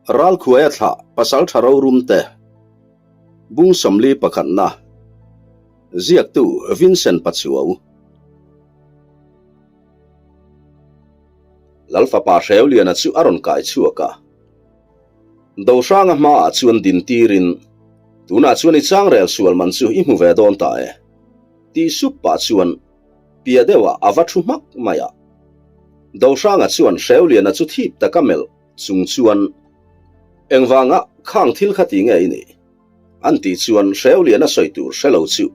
Ralkhuaia thlah Pasaltha Rorumte Bung 41 pakhatna Ziaktu Vincent Pachuau Lalfapa Hreuliana chu a rawn kai chhuak a. Dohranga hmaah chuan din tirin, Tunah chuan i changrel sual man chu i hmu ve dawn ta e, tih sup pah chuan pia deuhah a va thu hmak mai a. Dohranga chuan Hreuliana chu thip taka melh chung chuan, Engvanga khang thil kha ti nge i nih? An tih chuan Hreuliana sawi tur hre lo chu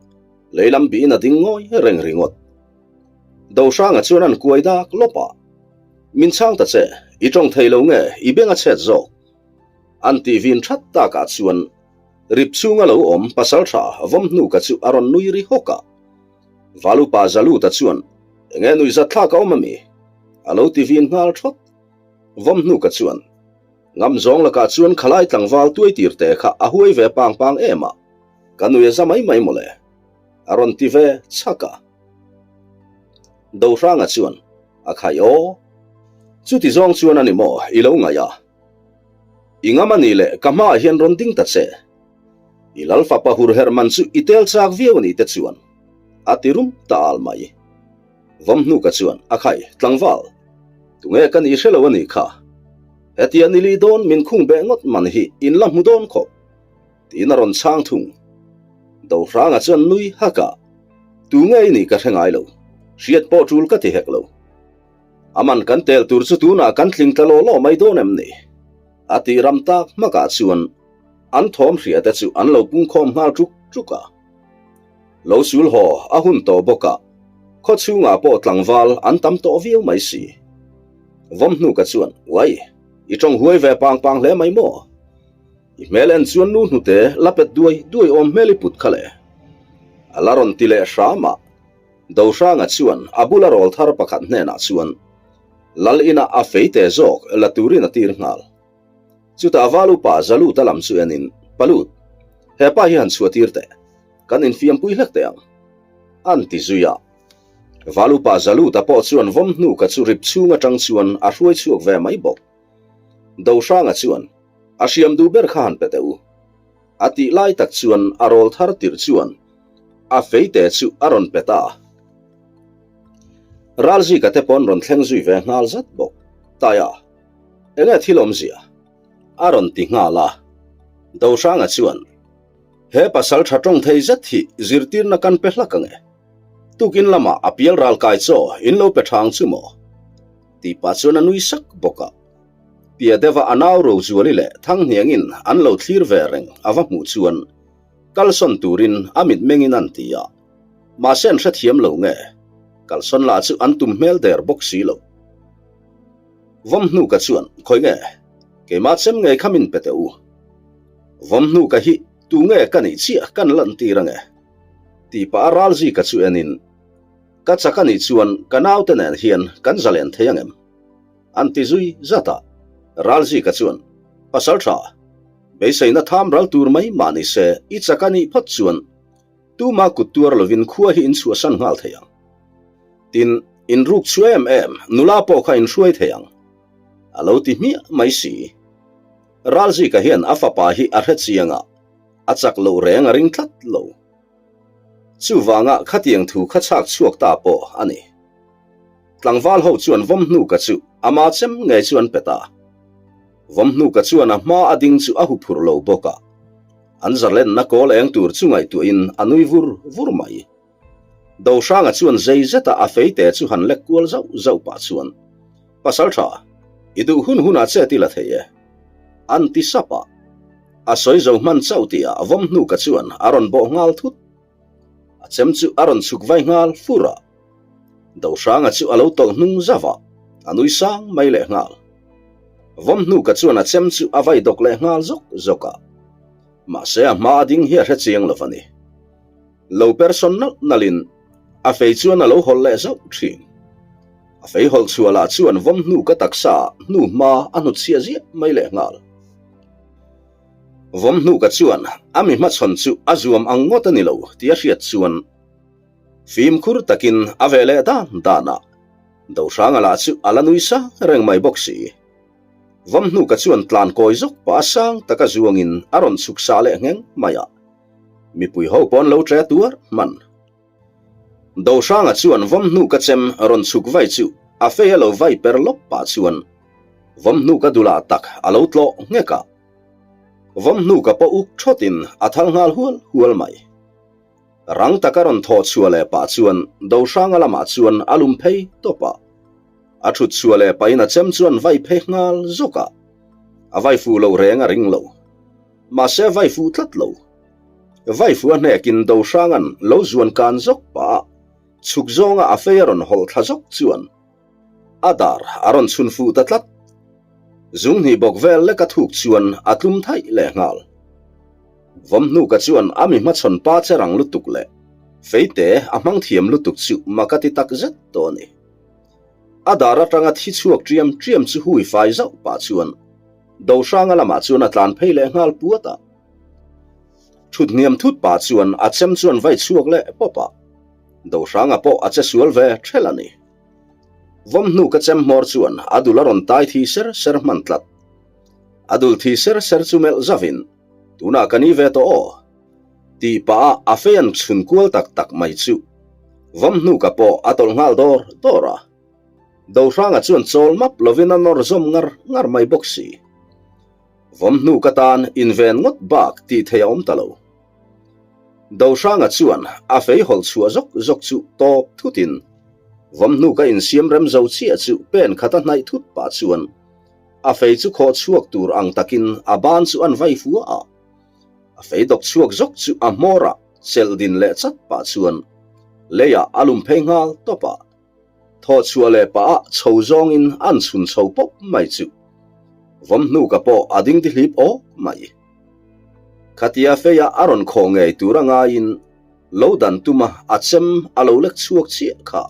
leilam bihin a ding ngawi reng ringawt. Dohranga chuan an kuai dak lawp a, Min chhang ta che, i tawng thei lo nge i beng a chhet zawk? An tih vin that takah chuan rip chhunga lo awm pasaltha Vawmhnuka chu a rawn nui ri hawk a. Valupa Zaluta chuan, Enge nuihzat thlak a awm ami? A lo ti vin nghal thawt. Vawmhnuka chuan, Ngam zawng lakah chuan khalai tlangval tuai tir te kha a huai ve pang pang em a, ka nui a za mai mai mawle. A rawn ti ve chhak a. Dohranga chuan, A khai aw. Chuti zawng chuan a ni maw i lo ngaih a? I ngam a nih leh ka hmaah hian rawn ding ta che. I lal fapa hur herh man chu i tel chak viau a nih te chuan a ti rum ta al mai. Vawmhnuka chuan, A khai, tlangval, tunge ka nih hre lo a nih kha. Hetia nili dawn min khung beh ngawt man hi in la hmu dawn khawp. Tiin a rawn chhang thung. Dohranga chuan nui hak a, Tu nge i nih ka hre ngai lo, hriat pawh tul ka ti hek lo. A man kan tel tur chu tunah kan tling tla law law mai dawn em ni? A tih ram tak hmakah chuan an thawm hria te chu an lo pungkhawm nghal ṭuk ṭuk a. Lo sul haw a hun tawh bawk a, khaw chhungah pawh tlangval an tam tawh viau mai si. Vawmhnuka chuan, Uai, i ṭawng huai ve pang pang hle mai maw? I hmel en chuan nu hnute la pet duai duai awm hmel i put kha le. A la rawn ti leh hram a, Dohranga chuan a bula rawl thar pakhat hnenah chuan Lal inah a fei te zawk la turin a tir nghal. Chutah val upa Zaluta lam chu enin, Palut, hepa hi han chhuah tir teh, kan infiampui hlek teh ang. An ti zui a. Val upa Zaluta pawh chuan vawm hnuka chu rip chhung atang chuan a hruai chhuak ve mai bawk. Dohranga chuan, A hriam duh ber kha han pe teh u. A tih lai tak chuan a rawl thar tirh chuan a feite chu a rawn pe ta. Ralzika te pawn rawn thleng zui ve nghal zat bawk. Taia, enge thil awmzia? A rawn ti nghal a. Dohranga chuan, He pasal tha tawng thei zet hi zirtirna kan pe hlak ange. Tukin lamah a pial ral kai chaw in lo pe thang chu maw? Tih pah chuan a nui sak bawk a. Pia deuha a nau Rozuali leh Thanghniangin an lo thlir ve reng a va hmuh chuan kalsawn turin a mitmengin an ti a, mahse an hrethiam lo nge, kalsawn lah chu an tum hmel der bawk si lo. Vawmhnuka chuan, Khawi nge, keimah chem ngei kha min pe teh u. Vawmhnuka hi tu nge ka nih chiah kan lantir ange? Tih pah a Ralzika chu enin, Ka chak a nih chuan ka naute nen hian kan zalen thei angem? An ti zui zat a, Ralzika chuan, Pasal tha, beiseina tham ral tur mai mah ni se i chak a nih phawt chuan tuma kut tuar lovin khua hi in chhuahsan nghal thei ang. Tin, in ruk chhu em em nula pawh kha in hruai thei ang. A lo ti hmiah mai si. Ralzika hian a fapa hi a hre chiang a, a chak loh reng a ring tlat lo. Chuvanga khatiang thu kha chhak chhuak ta pawh a ni. Tlangval ho chuan Vawmhnuka chu ama chem ngei chu an pet a. Vawmhnuka chuan a hma a ding chu a huphurh lo bawk a. An zalenna kawl eng tur chu ngaihtuahin a nui vur vur mai. Dohranga chuan zei zeta a feite chu han lek kual zauh zauh pah chuan, Pasaltha, i duh hun hunah che ti la thei e. An ti sap a. A sawi zo hman chauh tihah Vawmhnuka chuan a rawn bawh nghal thut. A chem chu a rawn chhuk vai nghal fur a. Dohranga chu a lo tawlh hnung zauh a, a nui sang mai leh nghal. Vawmhnuka chuan a chem chu a vai dawk leh nghal zawk zawk a. Mahse a hma a ding hi a hre chiang lo a ni. Lo persawn nalh nalhin a fei chuan a lo hawlh leh zauh thin. A fei hawlh chhuah lah chuan Vawmhnuka taksa hnu hma a hnutchhiah ziah mai leh nghal. Vawmhnuka chuan a mi hmachhawn chu a zuam ang ngawt a ni lo tih a hriat chuan fimkhur takin a ve leh dan dan a, Dohranga lah chu a la nui sang reng mai bawk si. Vamhnuka chuan tlan kawi zawk pah a sang taka zuangin a rawn chhuk sah leh ngheng mai a. Mipui ho pawh an lo ṭe tuar hman. Dohranga chuan Vamhnuka chem rawn chhuk vai chu a fei a lo vai per lawp pah chuan Vamhnuka dulah tak a lo tlawh nghek a. Vamhnuka pawh uk ṭhawtin a thal nghal hual hual mai. Rang taka rawn thawh chhuah leh pah chuan Dohranga lamah chuan a lum phei tawp a. A thut chhuah leh pahin a chem chuan vai phei nghal zawk a. A vai fuh lo reng a ring lo. Mahse a vai fuh tlat lo. Vai fuh a hnekin Dohranga'n lo zuan kan zawk pah a, chhuk zawnga a fei a rawn hawlh thla zawk chuan a dar a rawn chhun fuh ta tlat. Zunghnih bawk vel lek a thuk chuan a tlum thaih leh nghal. Vawmhnuka chuan a mi hmachhawn pa che rang lutuk leh feite a hmang thiam lutuk chu mak a ti tak zet tawh a ni. A dar atanga thi chhuak ṭiam ṭiam chu hui fai zauh pah chuan Dohranga lamah chuan a tlan phei leh nghal puat a. Ṭhut hniam thut pah chuan a chem chuan vai chhuak leh pawp a. Dohranga pawh a che sual ve ṭhelh a ni. Vawmhnuka chem hmawr chuan a dul a rawn tai thi ser ser hman tlat. A dul thi ser ser chu melh zavin, Tunah ka ni ve tawh aw. Tih pah a a fei an chhun kual tak tak mai chu Vawmhnuka pawh a tawlh nghal dawr dawr a. Dohranga chuan chawl map lovin a nawr zawm ngar ngar mai bawk si. Vawmhnuka tan inven ngawt bak tih theih a awm ta lo. Dohranga chuan a fei hawlh chhuah zawk zawk chu tawp thutin Vawmhnuka insiam rem zo chiah chu pen khat a hnaih thut pah chuan a fei chu khawh chhuak tur ang takin a ban chu an vai fua a. A fei dawk chhuak zawk chu a hmawrah chelh din leh chat pah chuan leiah a lum phei nghal tawp a. Thaw chhuah leh pah a chho zawngin an chhun chho pawp mai chu Vawmhnuka pawh a ding tihlip awk mai. Khatia feia a rawn khawh ngei tur a ngaiin lo dan tuma a chem a lo lek chhuak chiah kha.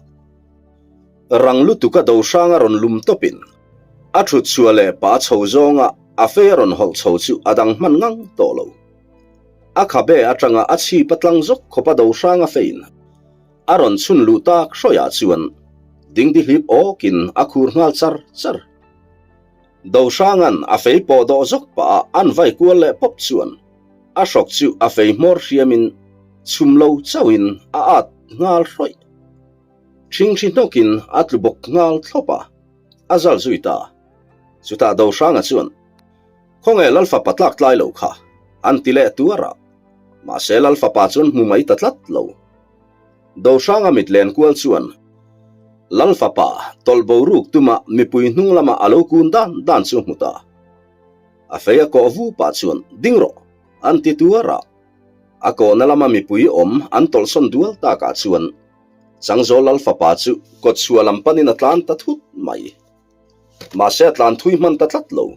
Rang lutuka do hranga rawn lum tawpin a thut chhuah leh pah a chho zawnga a fei a rawn hawlh chho chu a dang hman ngang tawh lo. A khabe atanga a chhip a tlang zawk khawpa do hranga feiin a rawn chhun luh tak hrawiah chuan dingdihlip awkin a khur nghal char char. Dohranga'n a fei pawh dawh zawk pah a an vai kual leh pawp chuan a hrawk chu a fei hmawr hriamin chhum lo chauhin a at nghal hrawih. Ṭhingṭhi hnawkin a tlu bawk nghal thlawp a, a zal zui ta. Chutah Dohranga chuan, Khawnge Lalfapa tlak tlai lo kha? an ti leh tuar a. Mahse Lalfapa chuan hmu mai ta tlat lo. Dohranga mit len kual chuan Lalfapa tawlh boruak tuma mipui hnung lama a lo kun dan dan chu a hmu ta. A fei a kawh vu pah chuan, Ding rawh! an ti tuar a. A kawhna lama mipui awm an tawlhsawn dual takah chuan Changzawl Lalfapa chu kawtchhuah lam panin a tlan ta thut mai. Mahse a tlan thui hman ta tlat lo.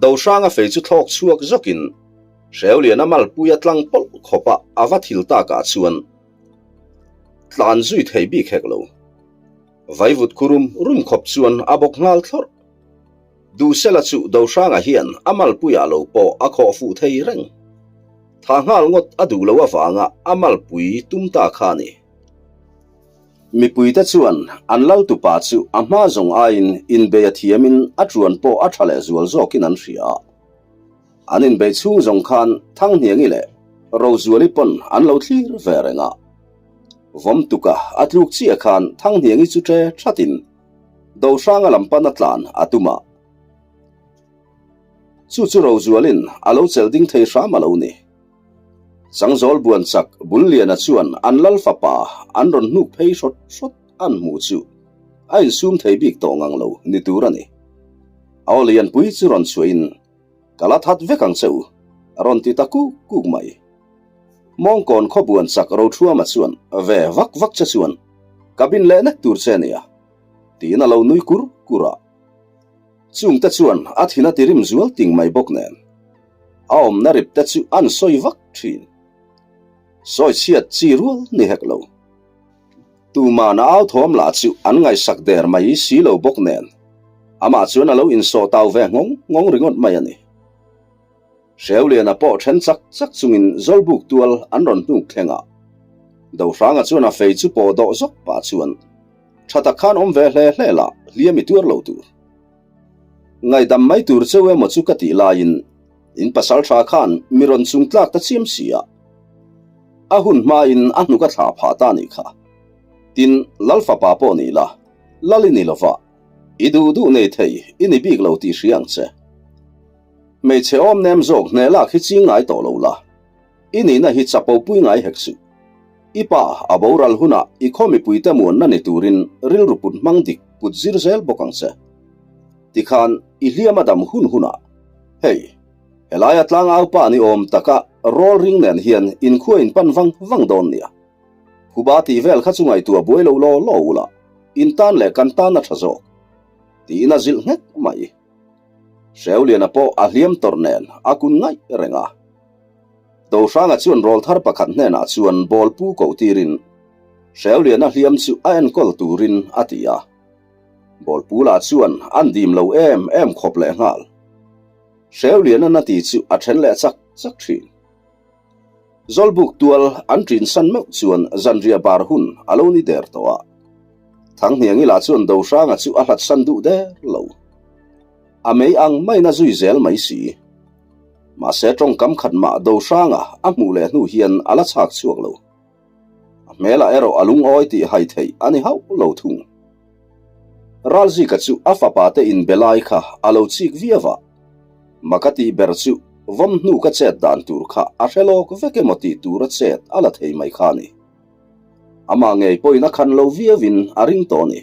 Dohranga fei chu thlawk chhuak zawkin Hreuliana malpui a tlang pawlh khawp a, a va thil takah chuan tlan zui thei bik hek lo. Vaivut khu rum rum khawp chuan a bawk nghal thlawrh. Duhsela chu Dohranga hian a malpuiah lo pawh a khawh fuh thei reng. Tha nghal ngawt a duh loh avanga a malpui tum ta kha a ni. Mipuite chuan an lal tupa chu a hma zawng aiin inbei a thiamin a ṭuan pawh a ṭha leh zual zawkin an hria a. An inbei chhung zawng khan Thanghniangi leh Rozuali pawn an lo thlir ve reng a. Vawmtuka a tluk chiah khan Thanghniangi chu ṭe ṭhatin Dohranga lam pan a tlan a tum a. Chu chu Rozualin a lo chelh ding thei hram a lo ni. Changzawl buan chak Bulliana chuan an lal fapa an rawn hnuk phei hrawt hrawt an hmuh chu a insum thei bik tawh ngang lo ni tur a ni. A aw lianpui chu rawn chhuahin, Ka la that vek ang che u, a rawn ti ta kuk kuk mai. Mawngkawn khaw buan chak Rothuama chuan ve vak vak che chuan ka bin leh nek tur che nia, tiin a lo nui kur kur a. Chungte chuan a thin a tirim zual ting mai bawk nen a awmna rip te chu an sawi vak thin. Sawi chhiat chi rual ni hek lo. Tuman a au thawm lah chu an ngaihsak der mai si lo bawk nen amah chuan a lo insawh tau ve nghawng nghawng ringawt mai a ni. Hreuliana pawh then chak chak chungin Zawlbuk tual an rawn hnuk thleng a. Dohranga chuan a fei chu pawh dawh zawk pah chuan tha tak khan awm ve hle hle lah hliam i tuar lo tur. Ngaihdam mai tur cheu emaw chu ka tih laiin in pasalṭha khan mi rawn chung tlak ta chiam si a. A hun hmain a hnuk a thlah phah ta nih kha. Tin, Lal fapa pawh ni la, Lal i ni lova, i duh duh nei thei i ni bik lo tih hria ang che. Hmeichhe awm nem zawk hneh lak hi ching ngai tawh lo la, i nihna hi chapo pui ngai hek suh. I pa a boral hunah i khaw mipuite muanna ni turin rilru put hmang dik put zir zel bawk ang che. Tikhan i hliam a dam hun hunah, hei, helaia tlangau pa ni awm taka rawl ring nen hian inkhua in pan vang vang dawn nia. Phuba tih vel kha chu ngaihtuah buai lo law law ula, in tan leh kan tan a tha zawk. Tiin a zilh nghek mai. Hreuliana pawh a hliam tawrh nen a kun ngaih reng a. Dohranga chuan rawlthar pakhat hnenah chuan ball pu koh tirin Hreuliana hliam chu a enkawl turin a ti a. Ball pu lah chuan an dim lo em em khawp leh nghal. Hreuliana na ti chu a then leh chak chak thin. Zawlbuk tual an ṭin san meuh chuan zanriah bar hun a lo ni der tawh a. Thanghniangi lah chuan Dohranga chu a hlat san duh der lo. A mei ang maiin a zui zel mai si. Mahse ṭawngkam khat mah Dohranga a hmuh leh hnu hian a la chhak chhuak lo. A hmelah erawh a lungawi tih hai theih a ni hauh lo thung. Ralzika chu a fapa te inbe lai kha a lo chik viau a, maka tih ber chu vawm hnu ka chet dan tur kha a hre lawk vek emaw tih tur a chet a la thei mai kha a ni. Amah ngei pawhin a khan lo viauin a ring tawh a ni.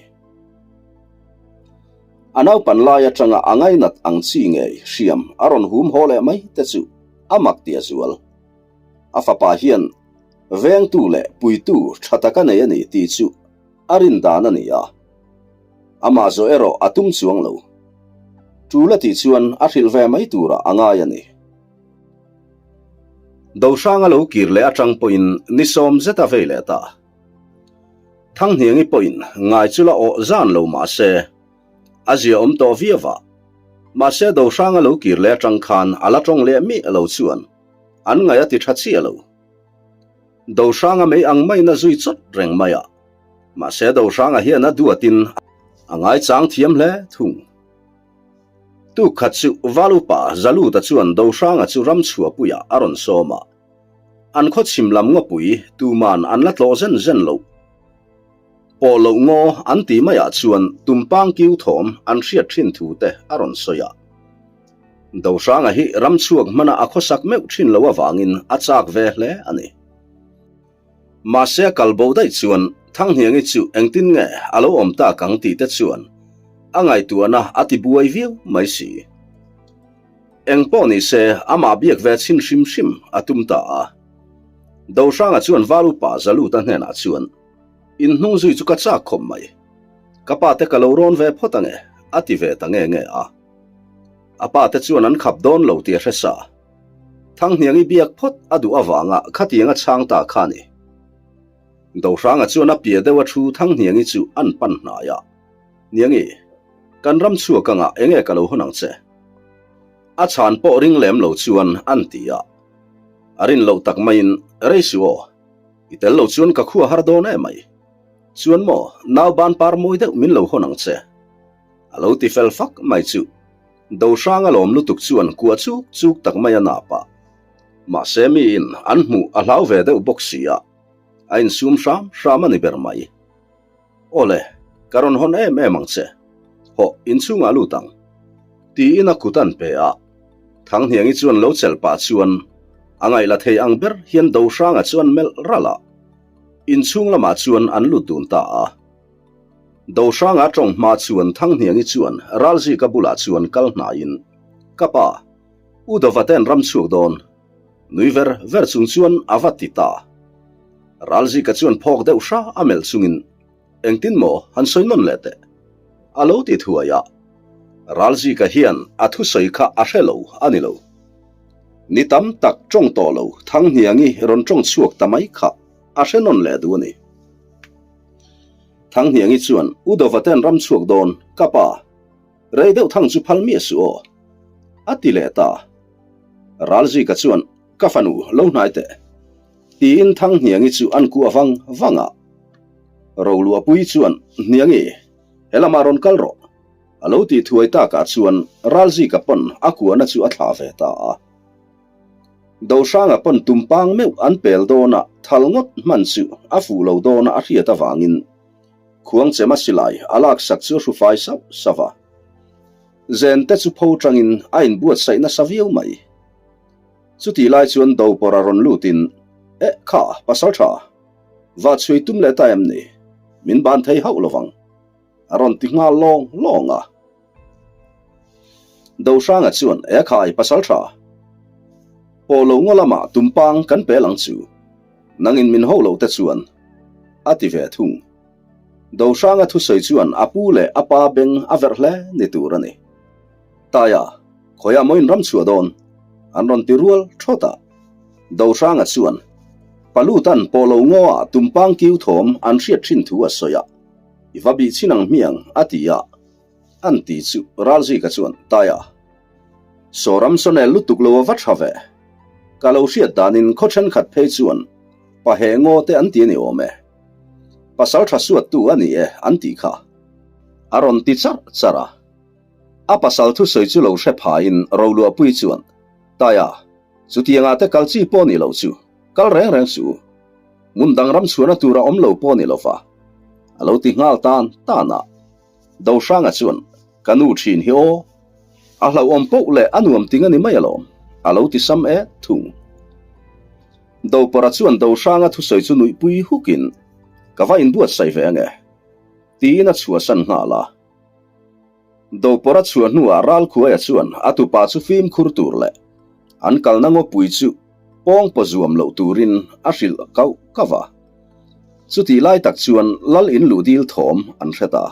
A naupan lai atanga a ngainat ang chi ngei hriam a rawn hum haw leh mai te chu a mak ti a zual. A fapa hian vengtu leh puitu tha tak a nei a ni tih chu a rin dan a ni a. Amah zawh erawh a tum chuang lo. Tul a tih chuan a hrilh ve mai turah a ngai a ni. Dohranga lo kir leh atang pawhin ni sawm zet a vei leh ta. Thanghniangi pawhin ngai chu la awh zan lo mah se, a zia awm tawh viau a. Mahse Dohranga lo kir leh atang khan a la tawng leh miah lo chuan an ngaih a ti tha chiah lo. Dohranga mei ang maiin a zui chawt reng mai a, mahse Dohranga hian a duatin a ngaichang thiam hle thung. Tuk khat chu Val upa Zaluta chuan Dohranga chu ram chhuahpuiah a rawn sawm a, an khaw chhim lam ngawpui tuman an la tlawh zen zen loh. Pawh loh ngaw an tih maiah chuan tumpang kiu thawm an hriat thin thu te a rawn sawi a. Dohranga hi ram chhuak hmana a khawsak meuh thin lo avangin a chak ve hle a ni. Mahse a kal bo daih chuan Thanghniangi chu engtin nge a lo awm tak ang tih te chuan a ngaihtuahna a ti buai viau mai si. Eng pawh ni se amah biak ve chhin hrim hrim a tum ta a. Dohranga chuan Val upa Zaluta hnenah chuan, In hnung zui chu ka chak khawp mai. Ka pa te ka lo rawn ve phawt ange, a ti ve ta nge nge a. A pa te chuan an khap dawn lo tih a hre sa. Thanghniangi biak phawt a duh avanga khatiang a chhang ta kha a ni. Dohranga chuan a piah deuh a thu Thanghniangi chu an pan hnai a. Niangi, kan ram chhuak anga enge ka lo hawn ang che? A chhan pawh ring lem lo chuan an ti a. A rin loh tak maiin, Rei suh aw, i tel lo chuan ka khua har dawn emai. Chuan maw, nau ban par mawi deuh min lo hawn ang che. A lo ti fel fak mai chu Dohrang a lawm lutuk chuan kua chuk chuk tak mai a nap a. Mahse miin an hmuh a hlau ve deuh bawk si a, a insum hram hram a ni ber mai. Awle, ka rawn hawn em em ang che. Hawh, inchhungah lut ang. Tiin a kut an pe a. Thanghniangi chuan lo chelh pah chuan a ngaihla thei ang ber hian Dohranga chuan melh ralh a. Inchhung lamah chuan an lut dun ta a. Dohranga tawng hma chuan Thanghniangi chuan Ralzika bulah chuan kal hnaiin, Ka pa, U Dova ten ram chhuak dawn. Nui ver ver chung chuan a va ti ta. Ralzika chuan phawk deuh hra a melh chungin, Engtin maw han sawi nawn leh teh? A lo ti thuai a. Ralzika hian a thusawi kha a hre lo a ni lo. Ni tam tak tawng tawh lo Thanghniangi rawn tawng chhuak ta mai kha a hre nawn leh duh a ni. Thanghniangi chuan, U Dova ten ram chhuak dawn, ka pa. Rei deuh thang chu phal miah suh aw. A ti leh ta. Ralzika chuan, Ka fanu, lo hnai teh. Tiin Thanghniangi chu an kuah vang vang a. Roluahpuii chuan, Hniangi, he lamah rawn kal rawh. A lo tih thuai takah chuan Ralzika pawn a kuahna chu a thlah ve ta a. Dohranga pawn tumpang meuh an pel dawna thal ngawt hman chu a fuh lo dawna a hriat avangin Khuangchema silai a laksak chu a hru fai sauh sauh a. Zen te chu pho tangin a inbuatsaih nasa viau mai. Chutih lai chuan Dopawrh a rawn lutin, Eh kha, Pasaltha, va chhui tum leh ta em ni? Min ban thei hauh lovang. A rawn ti nghal lawng lawng a. Dohranga chuan, E khai, Pasaltha, pawh lo ngaw lamah tumpang kan pel ang chu. Nangin min ho loh te chuan, a ti ve thung. Dohranga thusawi chuan a pu leh a pa beng a verh hle ni tur a ni. Taia, khawiah maw in ram chhuah dawn? An rawn ti rual thawt a. Dohranga chuan, Palutan pawh lo ngaw ah tumpang kiu thawm an hriat thin thu a sawi a. I va bih chin ang hmiang, a ti a. An ti chu Ralzika chuan, Taia, saw ram saw nel lutuk lo a va tha ve. Ka lo hriat danin khaw thenkhat phei chuan Pahe ngaw te an ti a ni awm e. Pasal tha suattu a ni e an tih kha. A rawn ti charh charh a. A pasal thusawi chu lo hre phaiin Roluahpui chuan, Taia, chutiangah te kal chi pawh ni lo chu, kal reng reng suh u. Hmun dang ram chhuahna tur a awm lo pawh ni lova, a lo ti nghal tan tan a. Dohranga chuan, Ka nu thin hi aw, a hlauhawm poh leh a nuam ting a ni mai alawm, a lo ti sam et thung. Dopawrha chuan Dohranga thusawi chu nuihpui hukin, Ka va inbuatsaih ve ange, tiin a chhuahsan nghal a. Dopawrha chhuah hnuah Ralkhuaia chuan a tupa chu fimkhur tur leh an kalna ngawpui chu pawng paw zuam loh turin a hrilh kauh kauh a. Chutih lai tak chuan Lal in luh dil thawm an hre ta.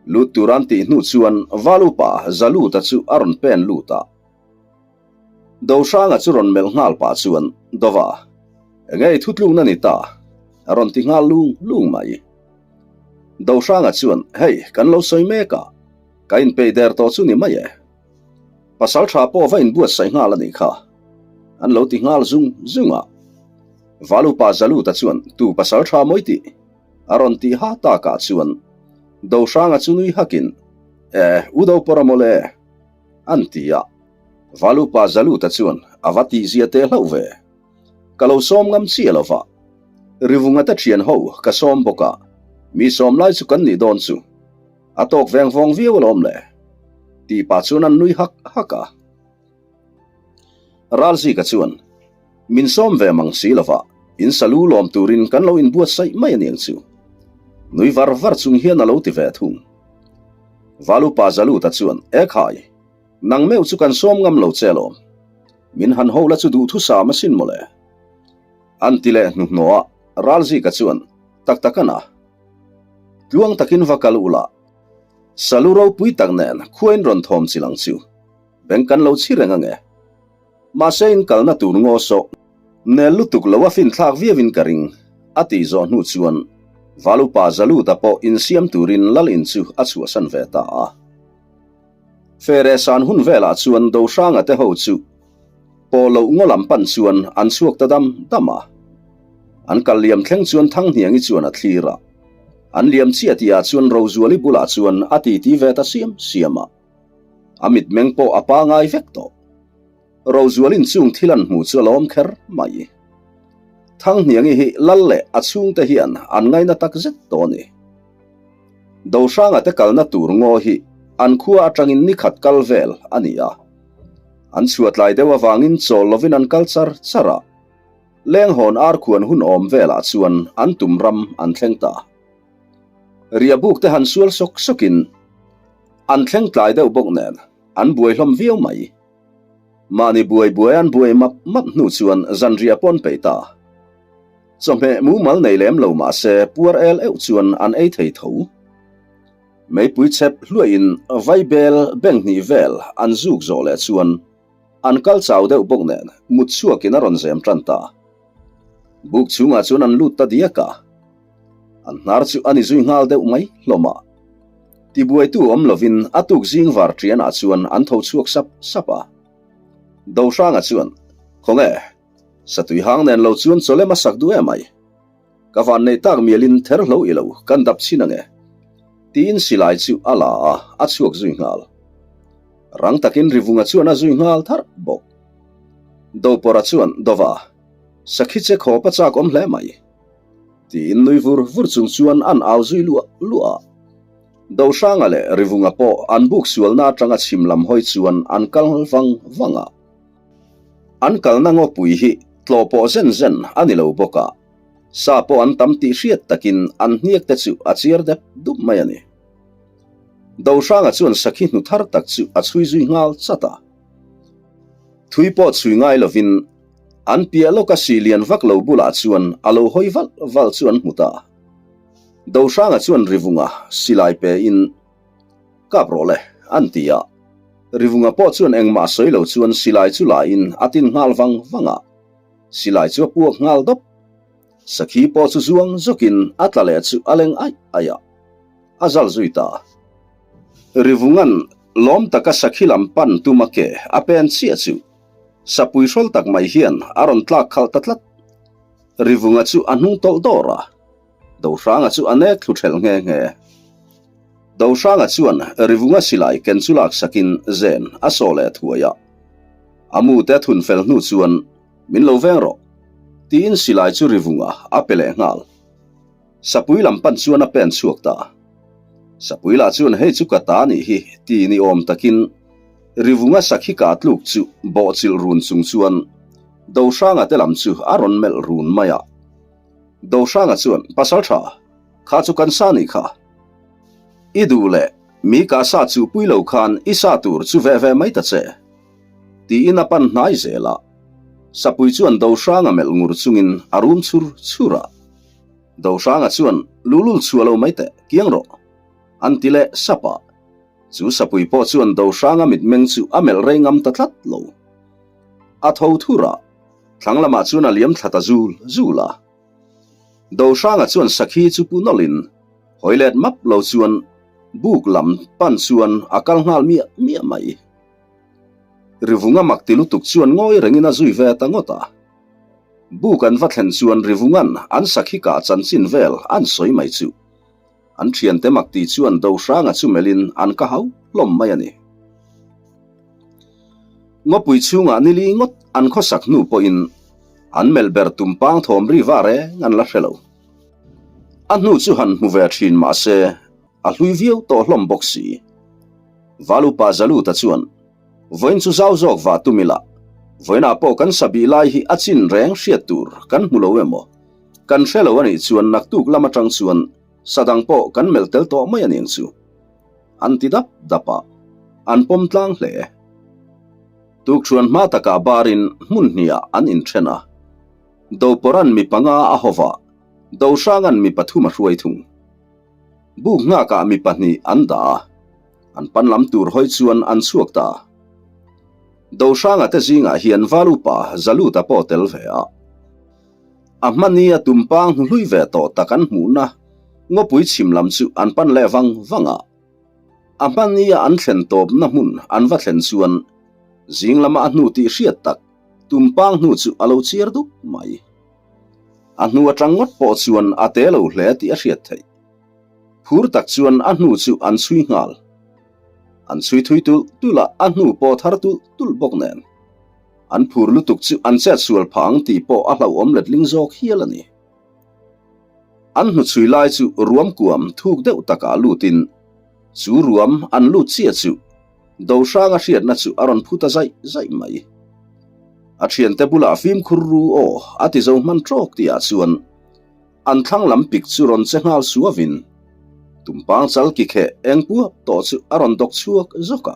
Lut tur an tih hnu chuan Valupa Zaluta chu a rawn pen lut a. Dohranga chu rawn melh nghal pah chuan, Dova, enge i thutlukna ni ta? a rawn ti nghal lung lung mai. Dohranga chuan, Hei, kan lo sawi mek a, ka inpeih der tawh chu ni mai e. Pasal tha pawh va inbuatsaih nghal a nih kha, an lo ti nghal zung zung a. Valupa Zaluta chuan, Tu pasal tha mawi tih? a rawn tih ha takah chuan Dohranga chu nui hakin, E, u Dopawrha mawle! An ti a, Valupa Zaluta chuan a va tihzia teh hlauh ve. Ka lo sawm ngam chiah lo va, Rivunga te thian ho ka sawm bawk a, mi sawm lai chu kan nih dawn chu. A tawk veng vawng viau alawm le. Tih pah chuan an nui hak hak a. Ralzika chuan, Min sawm ve mang si lo va, in salu lawm turin kan lo inbuatsaih mai aniang chu. Nui var var chung hian a lo ti ve thung. Valupa Zaluta chuan, E khai, nang meuh chu kan sawm ngam lo che alawm. Min han ho la chu duhthusam asin mawle. An ti leh hnuhnawh a, Ralzika chuan, Tak tak a na. Tluang takin va kal ula, salu ropui tak nen khuain rawn thawm chil ang chu. Beng kan lo chhi reng ange. Mahse in kalna tur ngaw sawh nel lutuk lo a finthlak viauin ka ring, a tih zawh hnu chuan Valupa Zaluta pawh insiam turin Lal in chu a chhuahsan ve ta a. Fere san hun velah chuan Dohranga te ho chu pawh loh ngaw lam pan chuan an chhuak ta dam dam a. An kal liam thleng chuan Thanghniangi chuan a thlir a. An liam chiah tihah chuan Rozuali bulah chuan a titi ve ta siam siam a. A mitmeng pawh a pangai vek tawh. Rozualin chung thil an hmu chu a lawm kher mai. Thanghniangi hi Lal leh a chhungte hian an ngaina tak zet tawh a ni. Dohranga te kalna tur ngaw hi an khua atangin ni khat kal vel a ni a. An chhuatlai deuh avangin chawl lovin an kal char char a. Lenghawn arkhuan hun awm velah chuan an tum ram an thleng ta. Riahbuk te han sual sawk sawkin an thleng tlai deuh bawk nen an buai hlawm viau mai. Mahni buai buai an buai map map hnu chuan zanriah pawh an peih ta. Chawhmeh mumal nei lem lo mah se puar el euh chuan an ei thei tho. Meipui chep hluaihin vaibel beng hnih vel an zuk zawh leh chuan an kal chau deuh bawk nen mut chhuakin a rawn zem tan ta. Buk chhungah chuan an lut ta diak a. An hnar chu a ni zui nghal deuh mai hlawm a. Tibuaitu awm lovin a tuk zing var ṭianah chuan an tho chhuak sap sap a. Dohranga chuan, Khawnge, satui hang nen lo chuan chawlem a sak duh em ai? Ka van nei tak mialin ther hlo i lo kan dap chhin ange. Tiin silai chu a la a, a chhuak zui nghal. Rang takin Rivunga chuan a zui nghal tharh bawk. Dopawrha chuan, Dova, sakhi che khawp a chak awm hle mai. Tiin nui vur vur chung chuan an au zui luah luah a. Dohranga leh Rivunga pawh an buk sualna atanga chhim lam hawi chuan an kal vang vang a. An kalna ngawpui hi tlawh pawh zen zen a ni lo bawk a, sa pawh an tam tih hriat takin an hniak te chu a chiar dep dup mai a ni. Dohranga chuan sakhi hnu thar tak chu a chhui zui nghal chat a. Thui pawh chhui ngai lovin an piah lawka si lian vak lo bulah chuan a lo hawi valh valh chu an hmu ta. Dohranga chuan Rivunga silai pe in Kap rawh le, an ti a. Rivunga pawh chuan engmah sawi lo chuan silai chu la in a tin nghal vang vang a. Silai chu a puak nghal dawp. Sakhi pawh chu zuang zawkin a tla leh chu a leng aih aih a. A zal zui ta. Rivunga'n lawm taka sakhi lam pan tum a ke a pen chiah chu sapui hrawl tak mai hian a rawn tlak khalh ta tlat. Rivunga chu a hnung tawlh dawr a, Dohranga chu a nek thlu thelh nghe nghe. Dohranga chuan Rivunga silai ken chu laksakin zen a saw leh thuai a. A mu te a thun fel hnu chuan min lo veng rawh tiin silai chu Rivunga a pe leh nghal. Sapui lam pan chuan a pen chhuak ta. Sapui lah chuan hei chu ka ta nih hi ti ni awm takin Rivunga sakhi kah tluk chu bawhchilh run chung chuan Dohranga te lam chu a rawn melh run mai a. Dohranga chuan, Pasal tha, kha chu kan sa nih kha. I duh leh mi kah sa chu pui lo khan i sa tur chu veh ve mai ta che. Tiin a pan hnai zel a. Sapui chuan Dohranga melh ngur chungin a rum chhur chhur a. Dohranga chuan, Lulul chhuah lo mai teh, kiang rawh. An ti leh sap a. Chu sapui pawh chuan Dohranga mitmeng chu a melh rei ngam ta tlat lo. A tho thur a, thlang lamah chuan a liam thla ta zul zul a. Dohranga chuan sakhi chu pu nawlhin hawi let map lo chuan buk lam pan chuan a kal nghal miah miah mai. Rivunga mak ti lutuk chuan ngawi rengin a zui ve ta ngawt a. Buk an va thlen chuan Rivunga'n an sakhi kah chanchin vel an sawi mai chu. An thiante mak ti chuan Dohranga chu melhin an ka hau hlawm mai a ni. Ngawpui chhungah nili ngawt an khawsak hnu pawhin an melh ber tumpang thawm ri va reng an la hre lo. A hnu chu han hmu ve thin mah se a hlui viau tawh hlawm bawk si. Valupa Zaluta chuan vawiin chu zau zawk va tum ila, vawiinah pawh kan sabih lai hi a chin reng hriat tur kan hmu lo emaw? Kan hre lo a nih chuan naktuk lam atang chuan sa dang pawh kan melh tel tawh mai a niang chu. An ti dap dap a, an pawm tlang hle. Tukṭhuan hma takah barin hmun hniah an inthen a, Dopawra'n mi panga a haw va, Dohranga'n mi pathum a hruai thung. Buk nghakah mi pahnih an dah a, an pan lam tur hawi chuan an chhuak ta. Dohranga te zingah hian Valupa Zaluta pawh tel ve a. A hmani a tumpang hnu hlui ve tawh tak an hmuhna ngawpui chhim lam chu an pan leh vang vang a. A hmani a an thlen tawpna hmun an va thlen chuan zing lama a hnu tih hriat tak tumpang hnu chu a lo chiar dup mai. A hnu atang ngawt pawh chuan a te lo hle tih a hriat theih. Phur tak chuan a hnu chu an chhui nghal. An chhui thui tulh tulh a, a hnu pawh thar tulh tulh bawk nen. An phur lutuk chu an chet sual phah ang tih pawh a hlauhawm letling zawk hial a ni. An hnuchhui lai chu ruam kuam thuk deuh takah lutin chu ruam an lut chiah chu Dohranga hriatna chu a rawn phu ta zaih zaih mai. A thiante bulah fimkhur ru aw a ti zo hman tawk tihah chuan an thlang lam pik chu rawn che nghal suavin tumpang chal ki kheh eng puap tawh chu a rawn dawk chhuak zawk a.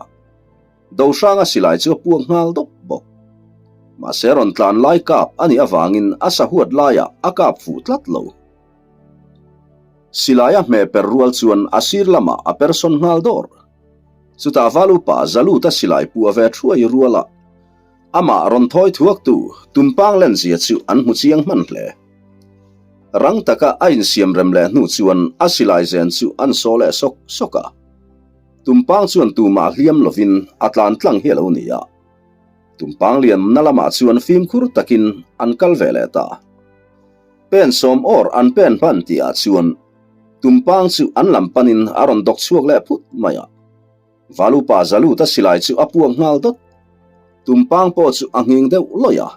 Dohranga silai chu a puak nghal dawp bawk. Mahse rawn tlan lai kap a nih avangin a sahuat laiah a kap fuh tlat lo. Silai a hmeh per rual chuan a sir lamah a per sawn nghal dawr. Chutah val upa Zaluta silai puah ve thuai ruala amah rawn thawi thuaktu tumpang lenzia chu an hmu chiang hman hle. Rang taka a insiam rem leh hnu chuan a silai zen chu an saw leh sawk sawk a. Tumpang chuan tumah hliam lovin a tlan tlang hi a lo ni a. Tumpang lianna lamah chuan fimkhur takin an kal ve leh ta. Pen sawm awr an pen hman tihah chuan. Tumpang chu an lam panin a rawn dawk chhuak leh phut mai a. Valupa Zaluta silai chu a puak nghal dawt. Tumpang pawh chu a nghing deuh lawih a.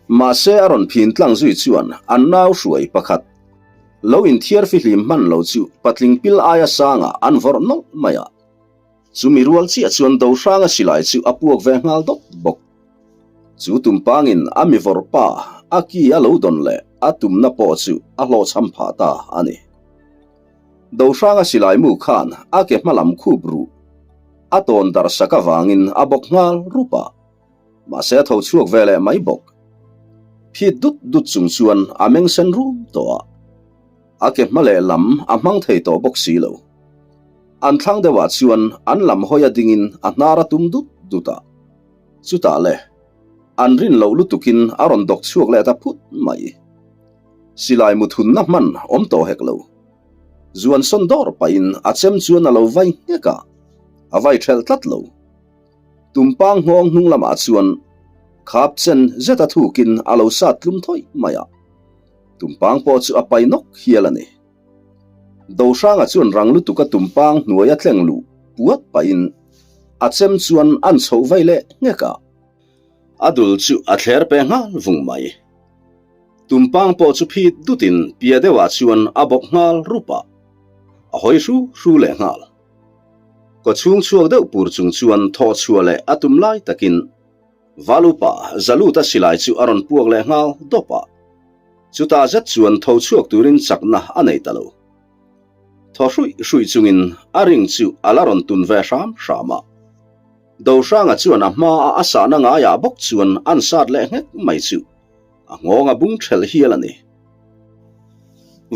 Mahse a rawn phin tlang zui chuan an nau hruai pakhat lo inthiar fihlim hman lo chu patling pil aia sangah an vawrh nawlh mai a. Chumi rual chiah chuan Dohranga silai chu a puak ve nghal dawt bawk. Chu tumpangin a mi vawrh pa a ki a lo dawn leh a tumna pawh chu a hlawhchham phah ta a ni. Dohranga silai mu khan a ke hmalam khup ruh a tawn darh sak avangin a bawk nghal rup a, mahse a tho chhuak ve leh mai bawk. Phit dut dut chung chuan a meng sen rum tawh a. A ke hma leh lam a hmang thei tawh bawk si lo. An thlang deuhah chuan an lam hawi a dingin a hnar a tum dut dut a. Chutah le, an rin loh lutukin a rawn dawk chhuak leh ta phut mai. Silai muthunna hman awm tawh hek lo. Zuan sawn dawr pahin a chem chuan a lo vai nghek a, a vai ṭhelh tlat lo. Tumpang nghawng hnung lamah chuan khap chen zeta thukin a lo sat tlum thawih mai a. Tumpang pawh chu a pai nawk hial a ni. Dohranga chuan rang lutuka tumpang hnuai a tleng luh puat pahin a chem chuan an chhoh vai leh nghek a. A dul chu a thler pe nghal vung mai. Tumpang pawh chu phit dutin pia deuhah chuan a bawk nghal rup a, a hawi hru hru leh nghal. Kawchhung chhuak deuh pur chung chuan thawh chhuah leh a tum lai takin Valupa Zaluta silai chu a rawn puak leh nghal dawp a, chutah zet chuan tho chhuak turin chakna a nei ta lo. Thaw hruih hruih chungin a ring chu a la rawn tun ve hram hram a. Dohranga chuan a hmaa a sahna ngaiah bawk chuan an sat leh nghek mai chu a nghawng a bung ṭhelh hial a ni.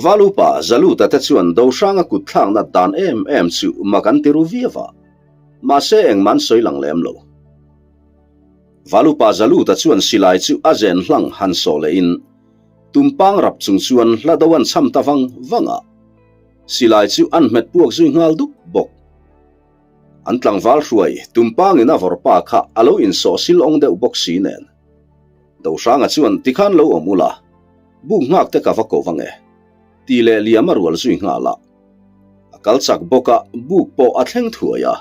Valupa Zaluta te chuan Dohranga kut thlak nat dan em em chu mak an ti ru viau a, mahse engmah an sawi lang lem lo. Valupa Zaluta chuan silai chu a zen hlang han sawh lehin tumpang rap chung chuan hla do an cham ta vang vang a, silai chu an hmet puak zui nghal dup bawk. An tlangval hruai tumpangin a vawrpa kha a lo insawh sil awng deuh bawk si nen. Dohranga chuan tikhan lo awm ula, buk nghak te ka va ko vang e, tih leh liam a rual zui nghal a. A kal chak bawk a, buk pawh a thleng thuai a.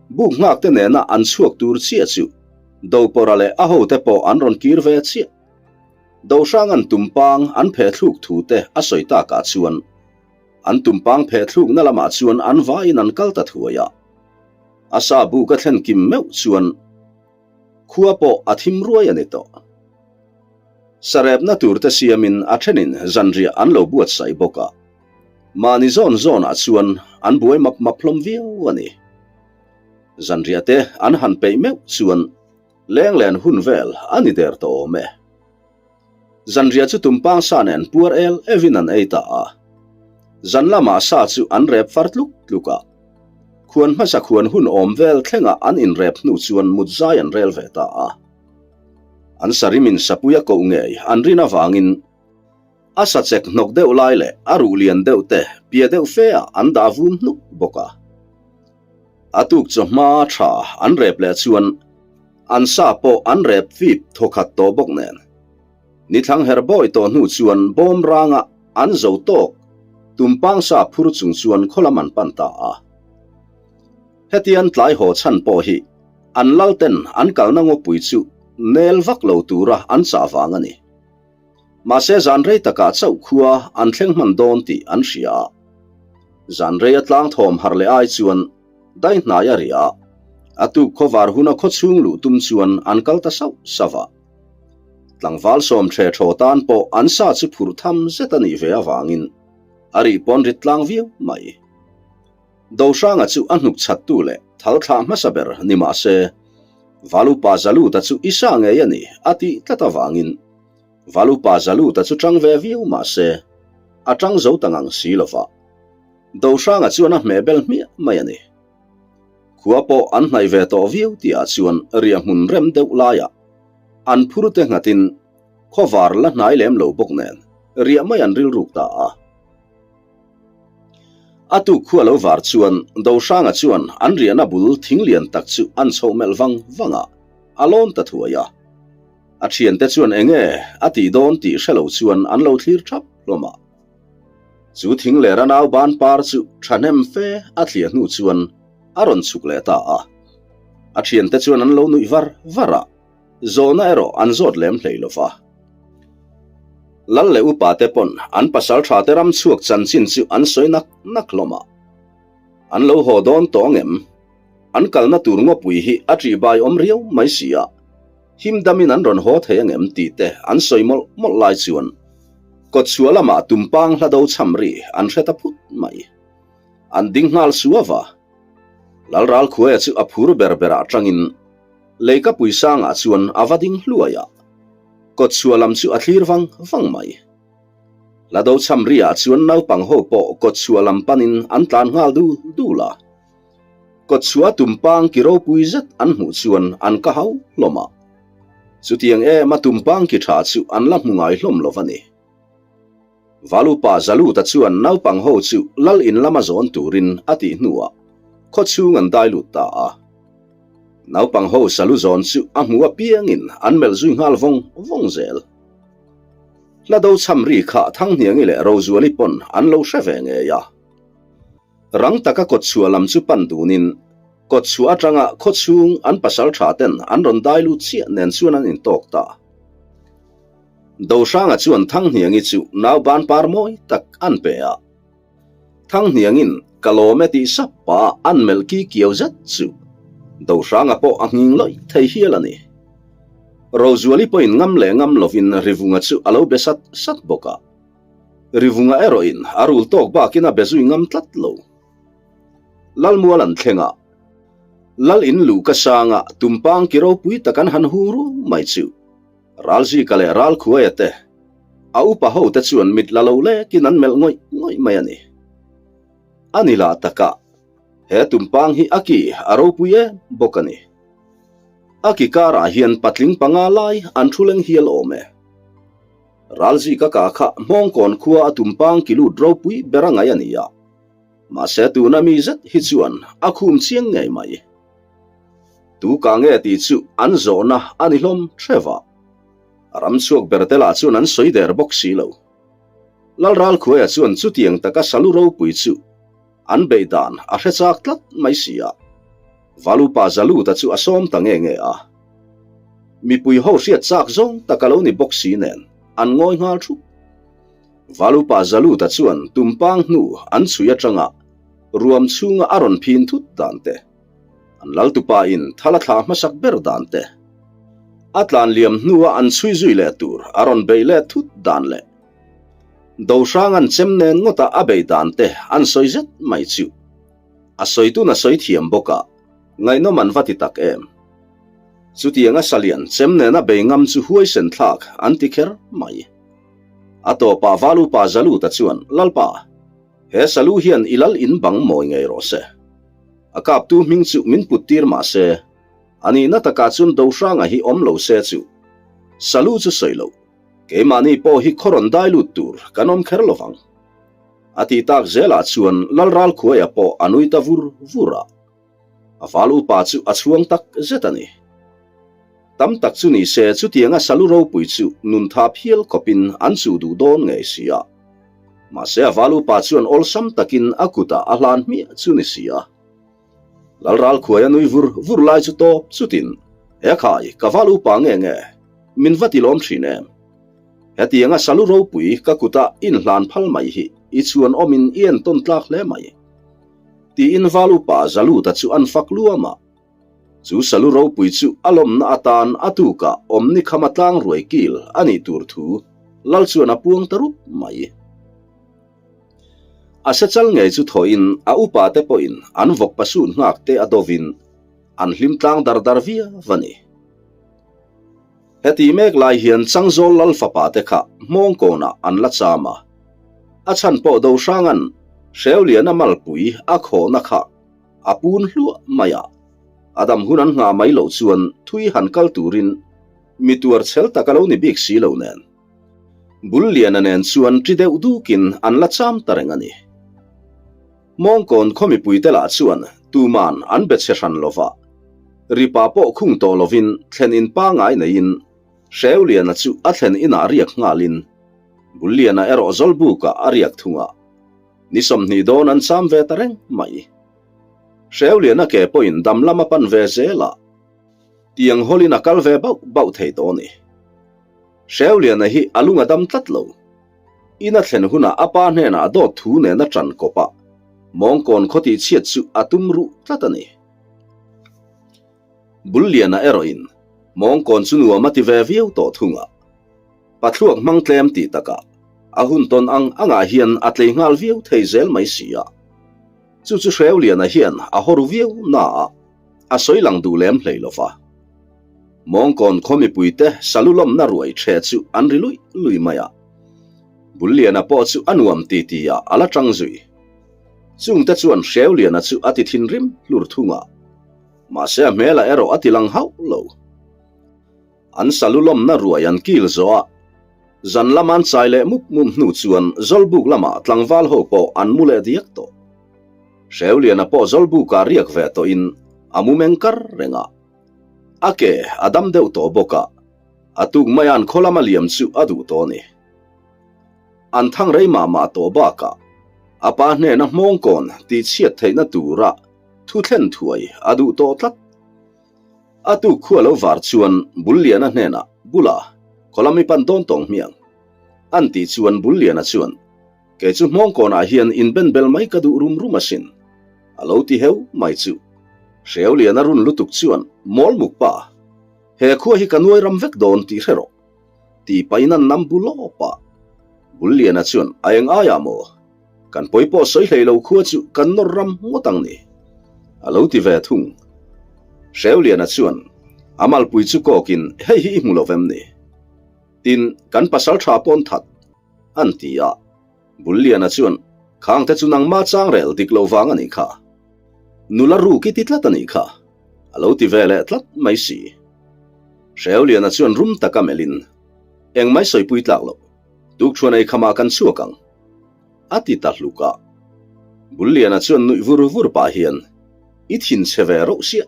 Buk nghak te nena an chhuak tur chiah chu Dopawrha leh a hote pawh an rawn kir ve chiah. Dohranga'n tumpang an pheh thluk thu te a sawi takah chuan an tumpang pheh thlukna lamah chuan an vaiin an kal ta thuai a. A sa buk a thlen kim meuh chuan khua pawh a thim ruai a ni tawh. Sarepna tur te siamin a thenin zanriah an lo buatsaih bawk a. Mahni zawn zawnah chuan an buai map map hlawm viau a ni. Zanriah te an han peih meuh chuan lenglen hun vel a ni der tawh awm e. Zanriah chu tumpang sa nen puar el evin an ei ta a. Zan lamah sa chu an rep far tluk tluk a. Khuan hmasa khuan hun awm vel thlengah an inrep hnu chuan mut zai an rel ve ta a. An sarimin sapui a koh ngei an rin avangin a sa chek hnawk deuh lai leh a ruh lian deuh te pia deuh fe ah an dah vum hnuk bawk a. A tuk chawhma tha an rep leh chuan an sa pawh an rep fip thawkhat tawh bawk nen. Nithlang her bawi tawh hnu chuan bawm ranga an zo tawk tumpang sa phur chung chuan khaw lam an pan ta a. Hetian tlai haw chhan pawh hi An lalten an kalna ngawpui chu nel vak lo tura an chah vang a ni. Mahse zan rei takah chauh khua an thleng hman dawn tih an hria a. Zan rei a tlang thawm harh leh ai chuan dai hnai a ri a, a tuk khawvar huna khaw chhung luh tum chuan an kal ta sauh sauh a. Tlangval sawm ṭhe ṭhaw tan pawh an sa chu phurh tham zet a nih ve avangin a rih pawn rit tlang viau mai. Dohranga chu a hnuk chhattu leh thal thlah hmasa ber ni mah se, Valupa Zaluta chu i sa ngei a ni a tih tlat avangin Valupa Zaluta chu ṭang ve viau mah se, a ṭang zo ta ngang si lo va. Dohranga chuan a hmeh bel hmiah mai a ni. Khua pawh an hnaih ve tawh viau tihah chuan riahhmun rem deuh laiah an phur te nghatin khawvar la hnai lem lo bawk nen riah mai an rilruk ta a. A tuk khua lo var chuan Dohranga chuan an riahna bul thing lian tak chu an chhoh melh vang vang a, a lawn ta thuai a. A thiante chuan enge a tih dawn tih hre lo chuan an lo thlir thap hlawm a. Chu thing lera nau ban par chu thahnem fe a thliah hnu chuan a rawn chhuk leh ta a. A thiante chuan an lo nuih var var a, zawhna erawh an zawt lem hlei lo va. Lal leh upa te pawn an pasal tha te ram chhuak chanchin chu an sawi nak nak hlawm a. An lo haw dawn tawh angem? An kalna tur ngawpui hi a ṭihbai awm riau mai si a. Him damin an rawn haw thei angem tih te an sawi mawlh mawlh lai chuan kawtchhuah lamah tumpang hla do cham ri an hre ta phut mai. An ding nghal suau a. Lalralkhuaia chu a phur ber berah tangin leikapui sangah chuan a va ding hluai a, kawtchhuah lam chu a thlir vang vang mai. Hla do cham riah chuan naupang ho pawh kawtchhuah lam panin an tlan nghal dul dul a. Kawtchhuah tumpang ki ropui zet an hmuh chuan an ka hau hlawm a. Chutiang em a tumpang ki tha chu an la hmu ngai hlawm lo va ni. Valupa Zaluta chuan naupang ho chu lal in lama zawn turin a tih hnuah khawchhung an dai lut ta a. Naupang ho salu zawn chu a hmu apiangin an melh zui nghal vawng vawng zel. Hla do cham ri kha Thanghniangi leh Rozuali pawn an lo hre ve ngei a. Rang taka kawtchhuah lam chu pan dunin, kawtchhuah atanga khawchhung an pasal tha ten an rawn dai lut chiah nen chuan an intawk ta. Dohranga chuan Thanghniangi chu nau ban par mawi tak an pe a. Thanghniangin ka lawm e tih sap pah an melh ki kiau zet chu Dohranga pawh a nghing lawih thei hial a ni. Rozuali pawhin ngam leh ngam lovin Rivunga chu a lo be sat sat bawk a. Rivunga erawhin a rul tawk bakin a be zui ngam tlat lo. Lalmual an thleng a, Lal in luh ka sanga tumpang ki ropui tak an han hung ruau mai chu. Ralzika leh Ralkhuaia te, a upa ho te chuan mit la lo lekin an melh ngawih ngawih mai a ni. A ni lah takah, he tumpang hi a ki a ropui em bawk a ni. A ki karah hian patling panga lai an thu leng hial awm e. Ralzika ka kha Hmawngkawn khua a tumpang ki lut ropui ber a ngaih a ni a, mahse tuna mi zet hi chuan a khum chiang ngei mai. Tu ka nge tih chu an zawhna a ni hlawm theuh a, a ram chhuak ber te lah chuan an sawi der bawk si lo. Lalralkhuaia chuan chutiang taka salu ropui chu an beih dan a hre chak tlat mai si a, Valupa Zaluta chu a sawm ta nge nge a. Mipui ho hriat chak zawng tak a lo ni bawk si nen an ngawi nghal thup. Valupa Zaluta chuan tumpang hnu an chhui atanga ruam chhunga a rawn phin thut dan te, an laltupa in thal a thlah hmasak ber dan te, a tlan liam hnua an chhui zui leh tur a rawn beih leh thut dan leh Dohrang an chem nen ngawta a beih dan te an sawi zet mai chu a sawitun a sawi thiam bawk a, ngaihnawm an va ti tak em. Chutianga salian chem nena bei ngam chu huaisen thlak an ti kher mai. A tawpah Valupa Zaluta chuan, Lalpa, he salu hian i lal in bang mawi ngei rawh se. A kaptu hming chu min put tir mah se, a nihna takah chuan Dohranga hi awm lo se chu salu chu sawi loh, keimahni pawh hi khaw rawn dai lut tur kan awm kher lo vang. A ti tak zelah chuan Lalralkhuaia pawh a nui ta vur vur a. A val upa chu a chhuang tak zet a ni. Tam tak chu ni se chutianga salu ropui chu nun tha phial khawpin an chuh duh dawn ngei si a. Mahse a val upa chuan awlsam takin a kutah a hlan hmiah chu ni si a. Lalralkhuai a nui vur vur lai chu tawp chutin, He khai, ka val upa nge nge? Min va ti lawm thin em? Hetianga salu ropui ka kuta inhlan phal mai hi i chhuan awmin i entawn tlak hle mai. Tiin val upa Zaluta chu an fak luam a. Chu salu ropui chu a lawmna atan a tukah awmni khama tlang ruai kil a nih tur thu Lal chuan a puang ta rup mai. A sechal ngei chu thawhin a upa te pawhin an vawk pasun nghak te a dovin an hlim tlang dar dar viau a ni. Heti mek lai hian Changzawl Lal fapa te kha Hmawngkawnah an la cham a, a chhan pawh Dohranga'n Hreuliana malpui a khawhna kha a pun hluah mai a, a dam hun an nghah mai loh chuan thui han kal turin mi tuar chhel tak a lo ni bik si lo nen. Bulliana nen chuan ṭi deuh dukin an la cham ta reng a ni. Mawngkawn khaw mipuite lah chuan tuman an be chhe hran lova, ripa pawh khung tawh lovin thlen in pangai neiin Hreuliana chu a thlen inah riak nghalin Bulliana erawh Zawlbukah a riak thung a. Ni 20 dawn an cham ve ta reng mai. Hreuliana ke pawhin dam lam a pan ve zel a, tiang hawlin a kal ve bauh bauh thei tawh a ni. Hreuliana hi a lung a dam tlat lo. In a thlen hunah a pa hnenah dawt thu nena ṭan kawp a, mawngkawn khaw tihchhiat chu a tum ruh tlat a ni. Bulliana erawhin mawngkawn chu nuam a ti ve viau tawh thung a. Pathluak hmang tlem tih takah a hun tawn ang angah hian a tlei nghal viau thei zel mai si a. Chu chu Hreuliana hian a haw ru viau na a, a sawi lang duh lem hlei lo va. Mawngkawn khaw mipuite salu lawmna ruai ṭhe chu an ri luih luih mai a. Bulliana pawh chu a nuam ti ti a, a la ṭang zui. Chungte chuan Hreuliana chu a ti thinrim hlur thung a. Mahse a hmelah erawh a ti lang hauh lo. An salu lawmna ruai an kil zawh a, zan lama an chai leh mup mup hnu chuan Zawlbuk lamah tlangval ho pawh an mu leh diak tawh. Hreuliana pawh Zawlbukah riak ve tawhin a mu meng kar reng a. A ke a dam deuh tawh bawk a, a tuk maia an khaw lama liam chu a duh tawh a ni. An thang rei mah mah tawh bakah a pa hnena hmawngkawn tihchhiat theihna tura thu thlen thuai a duh tawh tlat. A tuk khua lo var chuan Bulliana hnenah, Bula, khaw lam i pan dawn tawng hmiang. An tih chuan Bulliana chuan, Kei chu hmawngkawnah hian inbenbel mai ka duh rum rum asin. A lo ti heu mai chu. Hreuliana run lutuk chuan, Mawl muk pa, he khua hi ka nuai ram vek dawn tih hre rawh. Tih pahin an nam bu lawp a. Bulliana chuan, A eng aiah maw? Kan pawi pawh sawi hlei lo khua chu kan nawr ram ngawt ang ni, a lo ti ve thung. Hreuliana chuan a malpui chu kawkin, Hei hi i hmu lo vem ni? Tin, kan pasal tha pawn that, an ti a. Bulliana chuan, Khangte chu nangma changrel dik lo vang a nih kha. Nula ruk i ti tlat a nih kha, a lo ti ve leh tlat mai si. Hreuliana chuan rum taka melhin, Engmai sawipui tlak loh. Tukṭhuan ei khamah kan chhuak ang, a ti ta hluk a. Bulliana chuan nuih vur vur pah hian, I thin chhe ve rauh siah,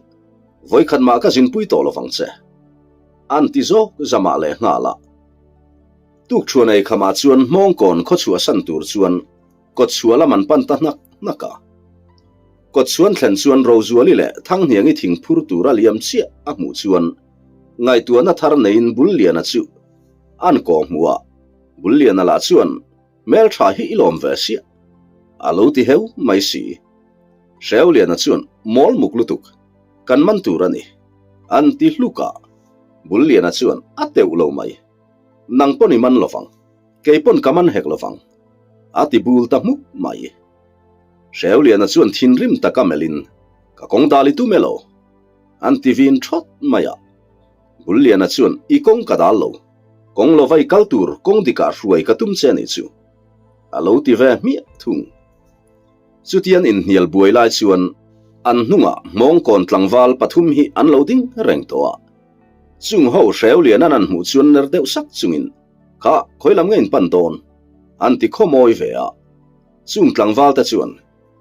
vawikhat mah ka zinpui tawh lovang che, an ti zawk zamah leh nghal a. Tukṭhuan ei khamah chuan hmawngkawn khawchhuahsan tur chuan kawtchhuah lam an pan ta hnak hnak a. Kawtchhuan thlen chuan Rozuali leh Thanghniangi thingphur tura liam chiah a hmuh chuan ngaihtuahna thar neiin Bulliana chu An kawng hmuh a, Bulliana lah chuan hmeltha hi i lawm ve siah a lo ti heu mai si. Hreuliana chuan mawl muk lutuk, kan man tur a ni, an ti hluk a. Bulliana chuan a teuh lo mai, nang pawn i man lovang, kei pawn ka man hek lovang, a ti bul ta hmuk mai. Hreuliana chuan thinrim taka melhin, ka kawng dal i tum elo? An ti vin thawt mai a. Bulliana chuan, I kawng ka dal lo. Kawng lova i kal tur kawng dikah hruai ka tum che a nih chu. A lo ti ve hmiah thung. Chutian inhnial buai lai chuan an hnungah hmawngkawn tlangval pathum hi an lo ding reng tawh a. Chung ho Hreuliana'n an hmuh chuan ner deuh sak chungin, Kha, khawi lam nge in pan dawn? an ti khawmawi ve a. Chung tlangvalte chuan,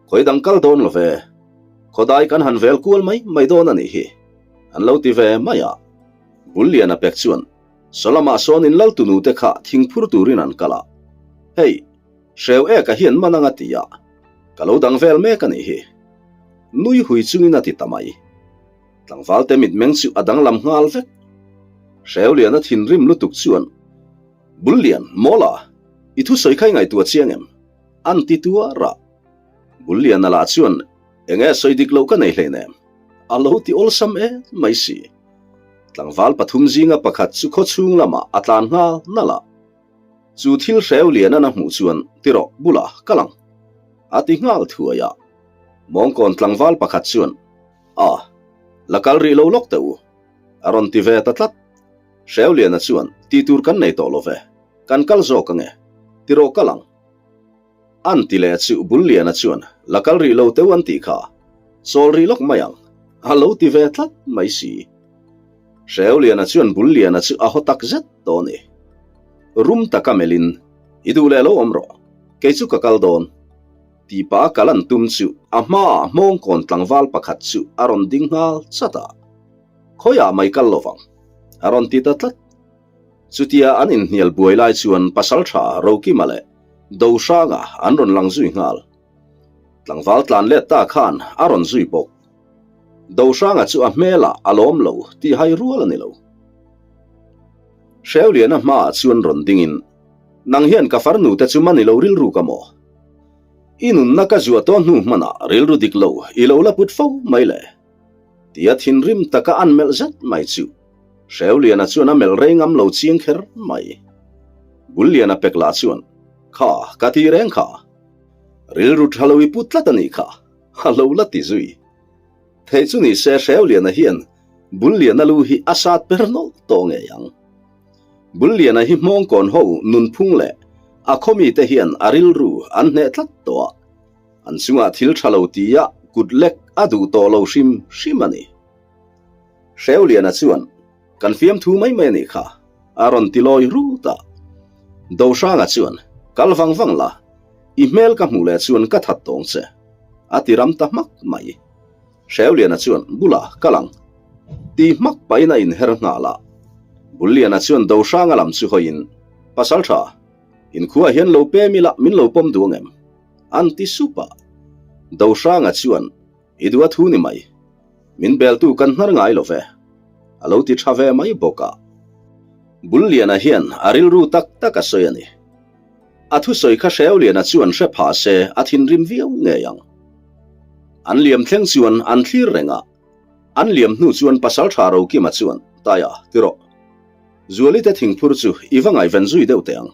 Khawi dang kal dawn lo ve. Khawdai kan han vel kual mai mai dawn a nih hi, an lo ti ve mai a. Bulliana pek chuan, Sawlamah sawn in lal tunu te kha thing phur turin an kal a. Hei, hreu eka hian man anga ti a, ka lo dang vel mek a nih hi. Nui hui chungin a ti ta mai. Tlangvalte mitmeng chu a danglam nghal vek. Hreuliana thinrim lutuk chuan, Bullian, Mawla, i thusawi kha i ngaihtuah chiang em? An ti tuar a. Bulliana lah chuan eng nge sawi dik loh ka nei hleinem, a lo ti awlsam em mai si. Tlangval pathum zinga pakhat chu khaw chhung lamah a tlan nghal nalh a. Chu thil hreu lianan a hmuh chuan ti rawh bula kal ang, a ti nghal thuai a. Mawngkawn tlangval pakhat chuan, A, la kal rih lo lawk teh u, a rawn ti ve ta tlat. Hreu liana chuan, Tih tur kan nei tawh lo ve, kan kal zawk ange, ti rawh kal ang. An ti leh chu Bulliana chuan la kal rih lo teuh an tih kha, chawl rih lawk mai ang, a lo ti ve tlat mai si. Hreuliana chuan Bulliana chu a haw tak zet tawh a ni. Rum taka melhin, I duh leh lo awm rawh, kei chu ka kal dawn, tih pah a kal an tum chu a hmaah hmawngkawn tlangval pakhat chu a rawn ding nghal chat a, Khawiah mai kal lovang, a rawn ti ta tlat. Chutia an inhnial buai lai chuan Pasalṭha Rokima leh Dohranga an rawn lang zui nghal. Tlangval tlan let ta khan a rawn zui bawk. Dohranga chu a hmelah a lawm lo tih hai rual a ni lo. Hreuliana hmaah chuan rawn dingin, Nang hian ka farnu te chu man i lo rilru ka maw? I nunna ka zuah tawh hnu hmanah rilru dik lo i lo la put fo mai le? Tia thinrim taka an melh zet mai chu Hreuliana chuan a melh rei ngam lo chiang kher mai. Bulliana pek lah chuan, Kha, ka ti reng kha. Rilru tha lo i put tlat a nih kha, a lo la ti zui. Theih chu ni se Hreuliana hian Bulliana lu hi a sat per nawlh tawh ngei ang. Bulliana hi hmawngkawn ho nunphung leh a khawmite hian a rilru an hneh tlat tawh a, an chungah thil tha lo tia kut lek a duh tawh lo hrim hrim a ni. Hreuliana chuan, Kan fiamthu mai mai a nih kha, a rawn ti lawi rut a. Dohranga chuan, Kal vang vang la, i hmel ka hmuh leh chuan ka that tawng che, a ti ram ta hmak mai. Hreuliana chuan, Bula, kal ang, ti hmak pahin a inher nghal a. Bulliana chuan Dohranga lam chu hawiin, Pasaltha, inkhuaah hian lo pem ila min lo pawm duh ang em? An ti sup a. Dohranga chuan, I duh a thu ni mai. Min beltu kan hnar ngai lo ve. A lo ti tha ve mai bawk a. Bulliana hian a rilru tak tak a sawi a ni. A thusawi kha Hreuliana chuan hre phah se a thinrim viau ngei ang. An liam thleng chuan an thlir reng a. An liam hnu chuan Pasaltha Rokima chuan, Taia, ti rawh. Zualite thingphur chu i va ngaihven zui deuh teh ang.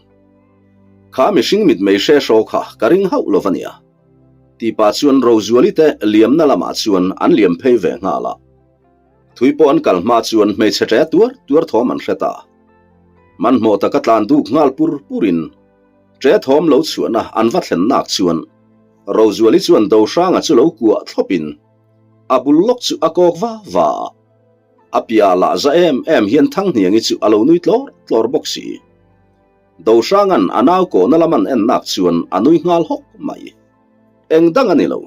Kha mihring mitmei hre hraw kha ka ring hauh lo va nia. Tih pah chuan Rozuali te liamna lamah chuan an liam phei ve nghal a. Thui pawh an kal hma chuan hmeichhe ṭe tuar tuar thawm an hre ta. Hmanhmawh taka tlan duk nghal pur purin ṭe thawm lo chhuahna an va thlen nak chuan Rozuali chuan Dohranga chu lo kuah thlawpin a bul lawk chu a kawk va va a. A piah lah za em em hian Thanghniangi chu a lo nui tlawr tlawr bawk si. Dohranga'n a nau kawhna lam an en nak chuan a nui nghal hawk mai. Eng dang a ni lo.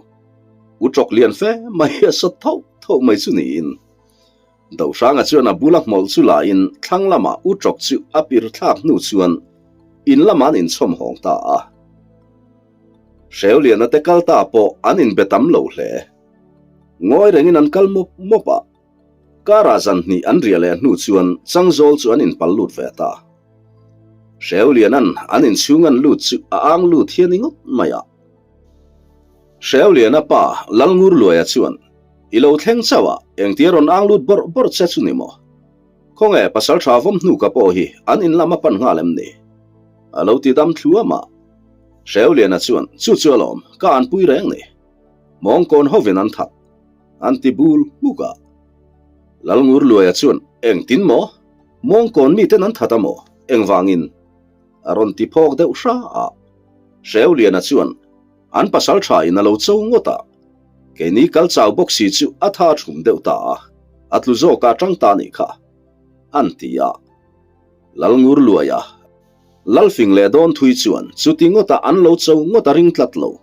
U ṭawk lian fe mai a sawt tho tho mai chu niin. Dohranga chuan a bula hmawlh chu lain thlang lamah u ṭawk chu a pir thlak hnu chuan in lamah an inchhawm hawng ta a. Hreuliana te kal ta pawh an inbe tam lo hle. Ngawi rengin an kal mawp mawp a. Karah zan hnih an riah leh hnu chuan Changzawl chu an inpal lut ve ta. Hreuliana'n an inchhung an lut chu a ang lut hian i ngawt mai a. Hreuliana pa Lalngurluaia chuan, I lo thleng chauh a, engtia rawn ang lut bawrh bawrh che chu ni maw? Khawnge pasaltha vawm hnuka pawh hi an in lam a pan nghal em ni? A lo ti dam thluam a. Hreuliana chuan, Chu chu alawm, ka anpui reng ni. Mawngkawn hovin an that. An ti bul hmuk a. Lalngurluaia chuan, Engtin maw? Mawngkawn miten an that a maw? Engvangin? A rawn ti phawk deuh hra a. Hreuliana chuan, An pasal tha in a lo cho ngawt a. Keini kal chau bawk si chu a tha thum deuh ta a, a tlu zawk a tang ta nih kha. An ti a. Lalngurluaia, Lalfing leh Dawnthui chuan chuti ngawta an lo cho ngawt a ring tlat lo.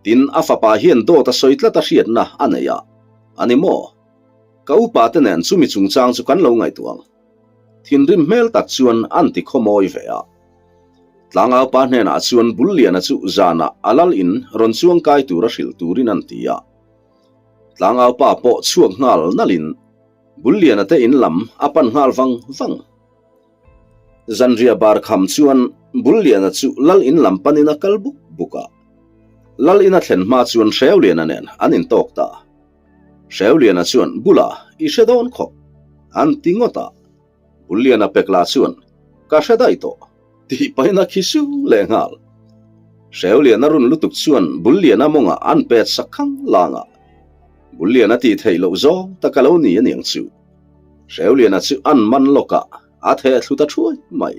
Tin, a fapa hian dawt a sawi tlat a hriatna a nei a, a ni maw? Ka upa te nen chumi chungchang chu kan lo ngaihtuah ang. Thinrim hmel tak chuan an ti khawmawi ve a. Tlangaupa hnenah chuan Bulliana chu zanah a lal in rawn chuang kai tura hrilh turin an ti a. Tlangaupa pawh chhuak nghal nalhin Bulliana te in lam a pan nghal vang vang. Zanriah bar kham chuan Bulliana chu lal in lam panin a kal buk buk a. Lal in a thlen hma chuan Hreuliana nen an intawk ta. Hreuliana chuan Bula i hre dawn khawp an ti ngawt a. Bulliana pek lah chuan Ka hre daih tawh tih pahin a khi su leh nghal. Hreuliana run lutuk chuan Bulliana mawngah an pet sak khang lang a. Bulliana tih theih loh zawng tak a lo ni aniang chu. Hreuliana chu an man lawk a, a theh thlu ta thuai mai.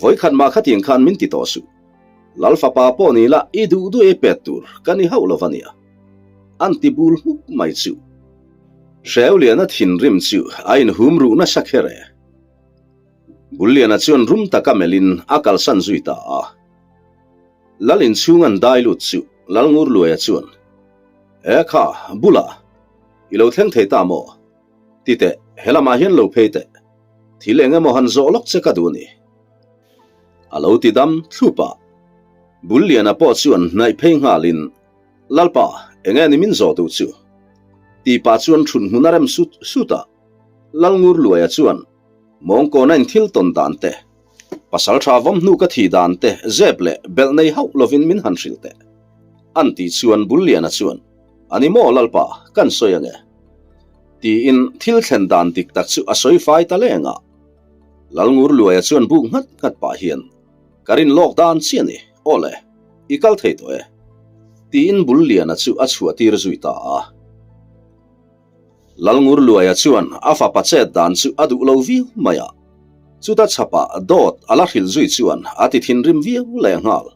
Vawikhat mah khatiang khan min ti tawh suh. Lal fapa pawh ni la i duh duh ei pet tur ka ni hauh lo va nia. An ti bul hmuk mai chu. Hreuliana thinrim chu a inhum ruh nasa kher e. Bulliana chuan rum taka melhin a kalsan zui ta a. Lal inchhung an dai lut chu Lalngurluaia chuan, E kha, Bula, i lo thleng thei ta maw? Ti teh, he lamah hian lo phei teh. Thil eng emaw han zawh lawk che ka duh a ni. A lo ti dam thlup a. Bulliana pawh chuan hnaih phei nghalin, Lalpa, enge ni min zawh duh chu? Tih pah chuan thut hmun a rem sut sut a. Lalngurluaia chuan, Mawngkawna in thil tawn dan te, pasal tha vawm hnu ka thi dan te zep leh belh nei hauh lovin min han hrilh teh. An tih chuan Bulliana chuan, A ni maw Lalpa, kan sawi ange. Tiin thil thlen dan dik tak chu a sawi fai ta leng a. Lalngurluaia chuan buk nghat nghat pah hian, Ka rin lawk dan chi a ni, aw le, i kal thei tawh e. Tiin Bulliana chu a chhuah tir zui ta a. Lalngurluaia chuan a fapa chet dan chu a duh lo viau mai a, chuta chhapah dawt a la hrilh zui chuan a ti thinrim viau lehnghal.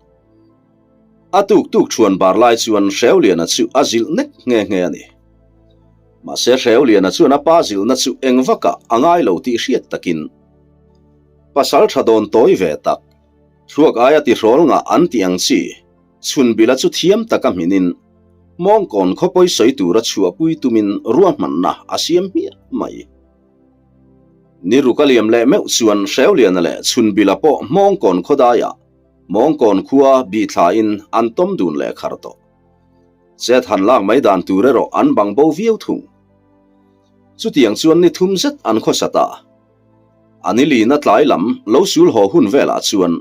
A tuk tuk thuan bar lai chuan Hreuliana chu a zilh nek nghe nghe a ni. Mahse Hreuliana chuan a pa zilhna chu eng vakah a ngai lo tih hriat takin pasal tha dawn tawi ve tak, thluak aia tihrawl ngah an tih ang chi, Chhunbila chu thiam taka hminin Mawngkawn khawpawi sawi tura chhuahpui tumin ruahmanna a siam hmiah mai. Ni ruk a liam leh meuh chuan Hreuliana leh Chhunbila pawh Mawngkawn khawdaiah Mawngkawn khua bih thlain an tawm dun leh khar tawh. Chet han lak mai dan tur erawh an bang bo viau thung. Chutiang chuan ni thum zet an khawsa ta. A ni lina tlai lam lo sul haw hun velah chuan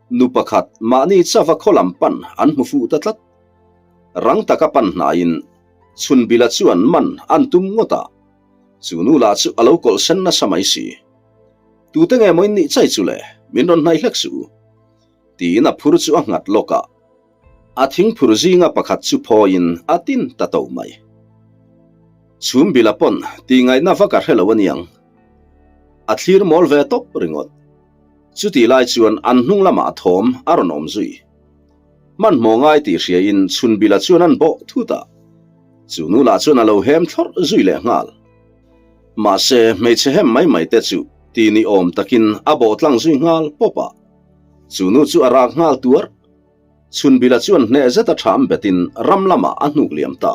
nu pakhat mahni chava khaw lam pan an hmu fuh ta tlat. Rang taka pan hnaiin Chhunbila chuan man an tum ngawt a, chu nu lah chu a lo kawlh sen nasa mai si. Tute nge maw in nih chai chu le, min rawn hnaih hlek suh u. Tiin a phur chu a nghat lawk a, a thingphur zinga pakhat chu phawiin a tin ta to mai. Chhumbila pawn tihngaihna vak a hre lo aniang. A thlir mawl ve tawp ringawt. Chutih lai chuan an hnung lamah thawm a rawn awm zui. Hmanhmawh ngai tih hriain Chhunbila chuan an bawh thut a, chu nu lah chuan a lo hem thlawrh zui leh nghal. Mahse, hmeichhe hem mai mai te chu ti ni awm takin a bawh tlang zui nghal pawp a, chu nu chu a rak nghal tuar. Chhunbila chuan hneh zeta ṭham betin ram lamah a hnuk liam ta.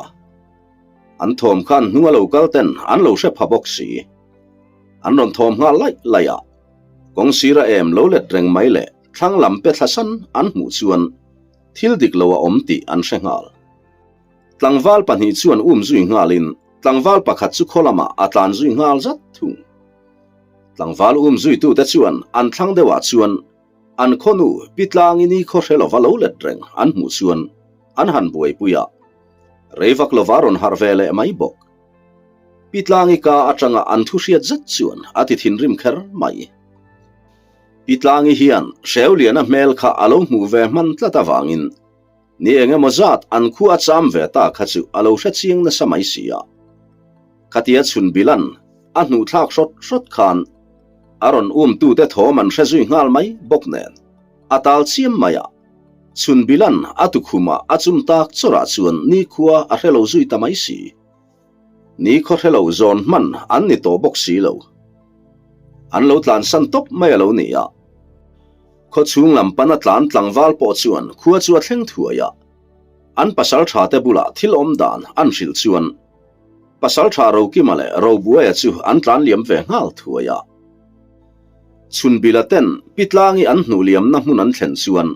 An thawm khan hnung a lo kal ten an lo hre pha bawk si. An rawn thawm nghal laih laih a, kawng sira em lo let reng mai leh thlang lam pe thla san an hmuh chuan thil dik lo a awm tih an hre nghal. Tlangval pahnih chuan um zui nghalin tlangval pakhat chu khaw lamah a tlan zui nghal zat thung. Tlangval um zuitute chuan an thlang deuhah chuan an khawnu Pi Tlangini khaw hre lova lo let reng an hmuh chuan an han buaipui a, rei vak lova rawn harh ve leh mai bawk. Pi Tlangi ka atanga an thu hriat zet chuan a ti thinrim kher mai. Pi Tlangi hian Hreuliana hmel kha a lo hmuh ve hman tlat avangin ni eng emaw zat an khu a cham ve ta kha chu a lo hre chiang nasa mai si a. Khatia chhun bilan a hnuh thlak hrawt hrawt khan a rawn umtute thawm an hre zui nghal mai bawk nen a tal chiam mai a. Chhun bilan a tukhumah a chum tak chawrah chuan nikhua a hre lo zui ta mai si. Ni khaw hre lo zawn hman an ni tawh bawk si lo. An lo tlansan tawp mai a lo ni a. Khaw chhung lam pana tlan tlangval pawh chuan khua chu a thleng thuai a. An pasal tha te bulah thil awm dan an hrilh chuan pasal tha Rokima leh Robuaia chu an tlan liam ve nghal thuai a. Chhunbila ten Pitlangi an hnuh liamna hmun an thlen chuan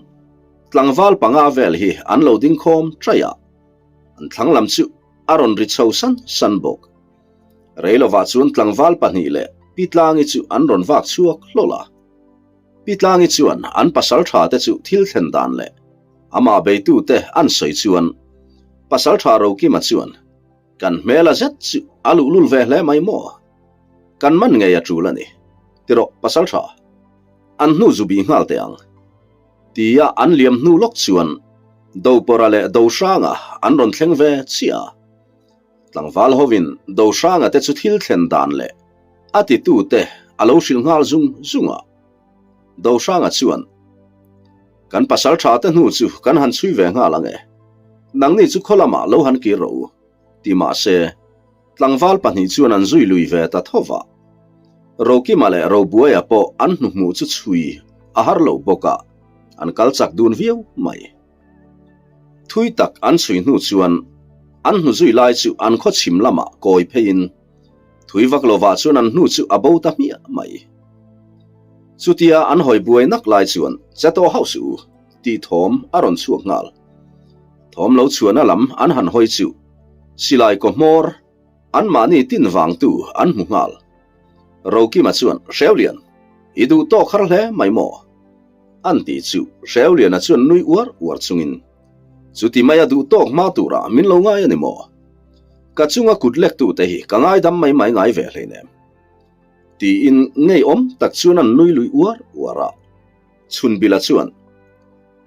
tlangval panga vel hi an lo ding khawm chaih a. An thlang lam chu a rawn ri chho san san bawk. Reilovah chuan tlangval pahnih leh Pi Tlangi chu an rawn vak chhuak hlawl a. Pi Tlangi chuan an pasal tha te chu thil thlen dan leh amah beitute an sawi chuan pasal tha Rokima chuan kan hmel a zet chu a luhlul ve hle mai maw? Kan man ngei a tul a ni. Tirawh pasal tha, an hnu zu bih nghal teh ang. Tia an liam hnu lawk chuan Dopawrha leh Dohranga an rawn thleng ve chiah a. Tlangval hovin Dohranga te chu thil thlen dan leh a titute a lo hrilh nghal zung zung a. Dohranga chuan, Kan pasal tha te hnu chu kan han chhui ve nghal ang e. Nangni chu khaw lamah lo han kir rawh u, ti mah se, Tlangval pahnih chuan an zui lui ve ta tho va. Rokima leh Robuaia pawh an hnuhmuh chu chhui a har lo bawk a, an kal chak dun viau mai. Thui tak an chhui hnu chuan an hnu zui lai chu an khaw chhim lamah kawi pheiin thui vak lovah chuan an hnu chu a bo ta hmiah mai. Chutia an hawi buai nak lai chuan che tawh hauh suh u. tih thawm a rawn chhuak nghal. Thawm lo chhuahna lam an han hawi chu silai kaw hmawr anmahni tin vangtu an hmu nghal. Rokima chuan, Hreulian, i duh tawk har hle mai maw? An ti chu Hreuliana chuan nui uar uar chungin, Chuti maia duh tawk hma turah min lo ngai a ni maw? Ka chunga kut lektute hi ka ngaidam mai mai ngai ve hleinem. Tiin ngeiawm tak chuan an nui lui uar uar a. Chhunbila chuan,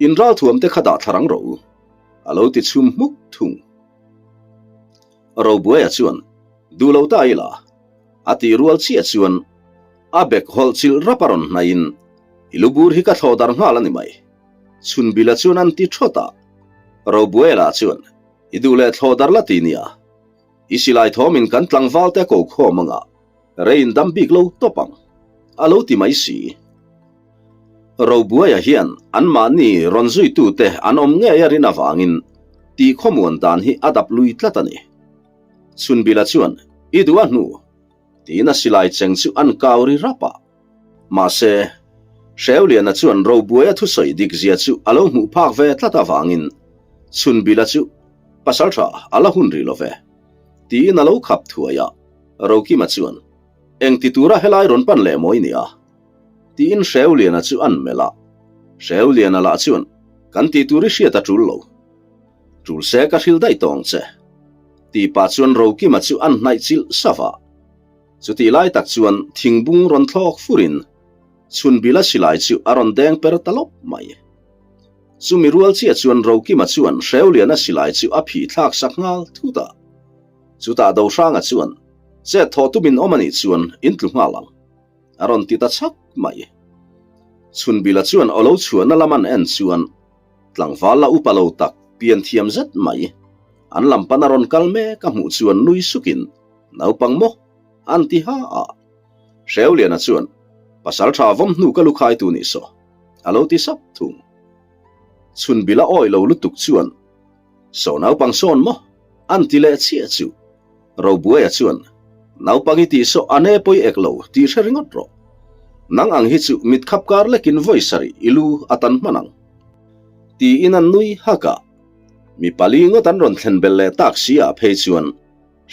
In ralthuamte kha dah thla rang rawh u, a lo ti chhum hmuk thung. Robuaia chuan, Duh lo ta ila, a tih rual chiah chuan a bek hawlh chilh rap a rawn hnaihin, I lubur hi ka thlawh dar nghal a ni mai. Chhunbila chuan an ti thawt a. Robuaia lah chuan, I duh leh thlawh dar la ti nia. I silai thawmin kan tlangval te ko khawm anga rei in dam bik lo tawp ang, a lo ti mai si. Robuaia hian anmahni rawn zuitute an awm ngei a rin avangin tih khawmuan dan hi a dap lui tlat a ni. Chhunbila chuan, I duh a hnu, tiin a silai cheng chu an kau ri rap a. Mahse, Hreuliana chuan Robuaia thusawi dik zia chu a lo hmuh phak ve tlat avangin Chhunbila chu Pasaltha a la hun rih lo ve, tiin a lo khap thuai a. Rokima chuan, Eng ti tura helai rawn pan leh maw i nia? tiin Hreuliana chu an melh a. Hreuliana lah chuan, Kan tih tur i hriat a tul lo. Tul se ka hril daih tawng che, tih pah chuan Rokima chu an hnaih chilh sava. Chutih lai tak chuan thingbung rawn thlawk furin Chhunbila silai chu a rawn deng per ta lawp mai. Chumi rual chiah chuan Rokima chuan Hreuliana silai chu a phih thlak sak nghal thut a. Chutah Dohranga chuan, Chet thawh tumin awm a nih chuan in tlu nghal ang, a rawn ti ta chhak mai. Chhunbila chuan aw lo chhuahna lam an en chuan tlangval la upa lo tak pian thiam zet mai an lam pan a rawn kal mek a hmuh chuan nui sukin, Naupang maw? An ti ha a. Hreuliana chuan, Pasal tha vawm hnu ka lu khaitu nih saw, a lo ti sap thung. Chhunbila awi lo lutuk chuan, Saw naupang sawn maw? An ti leh chiah chu. Robuaia chuan, Naupang i tih saw a ne pawi ek lo tih hre ringawt rawh. Nang ang hi chu mit khap kar lekin vawi sarih i lu a tan hman ang. Tiin an nui hak a. Mi pali ngawt an rawn thlen belh leh tak si ah phei chuan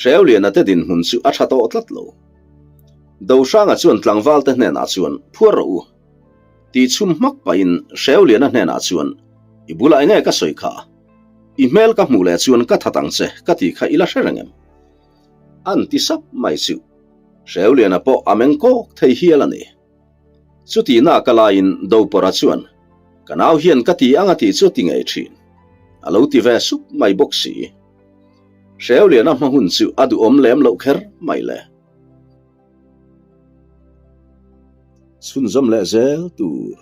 Hreuliana te dinhmun chu a tha tawh tlat lo. Dohranga chuan tlangval te hnenah chuan phuar rawh u. Tih chhum hmak pahin Hreuliana hnenah chuan i bulah enge ka sawi kha? I hmel ka hmuh leh chuan ka that ang che ka tih kha i la hre reng em? An ti sap mai chu Hreuliana pawh a meng kawk thei hial a ni. Chutihna ka laiin Dopawrha chuan, Ka nau hian ka ti ang a tih chu a ti ngei thin. A lo ti ve sup mai bawk si. Hreuliana hma hun chu a duhawm lem loh kher mai le. Chhunzawm leh zel tur.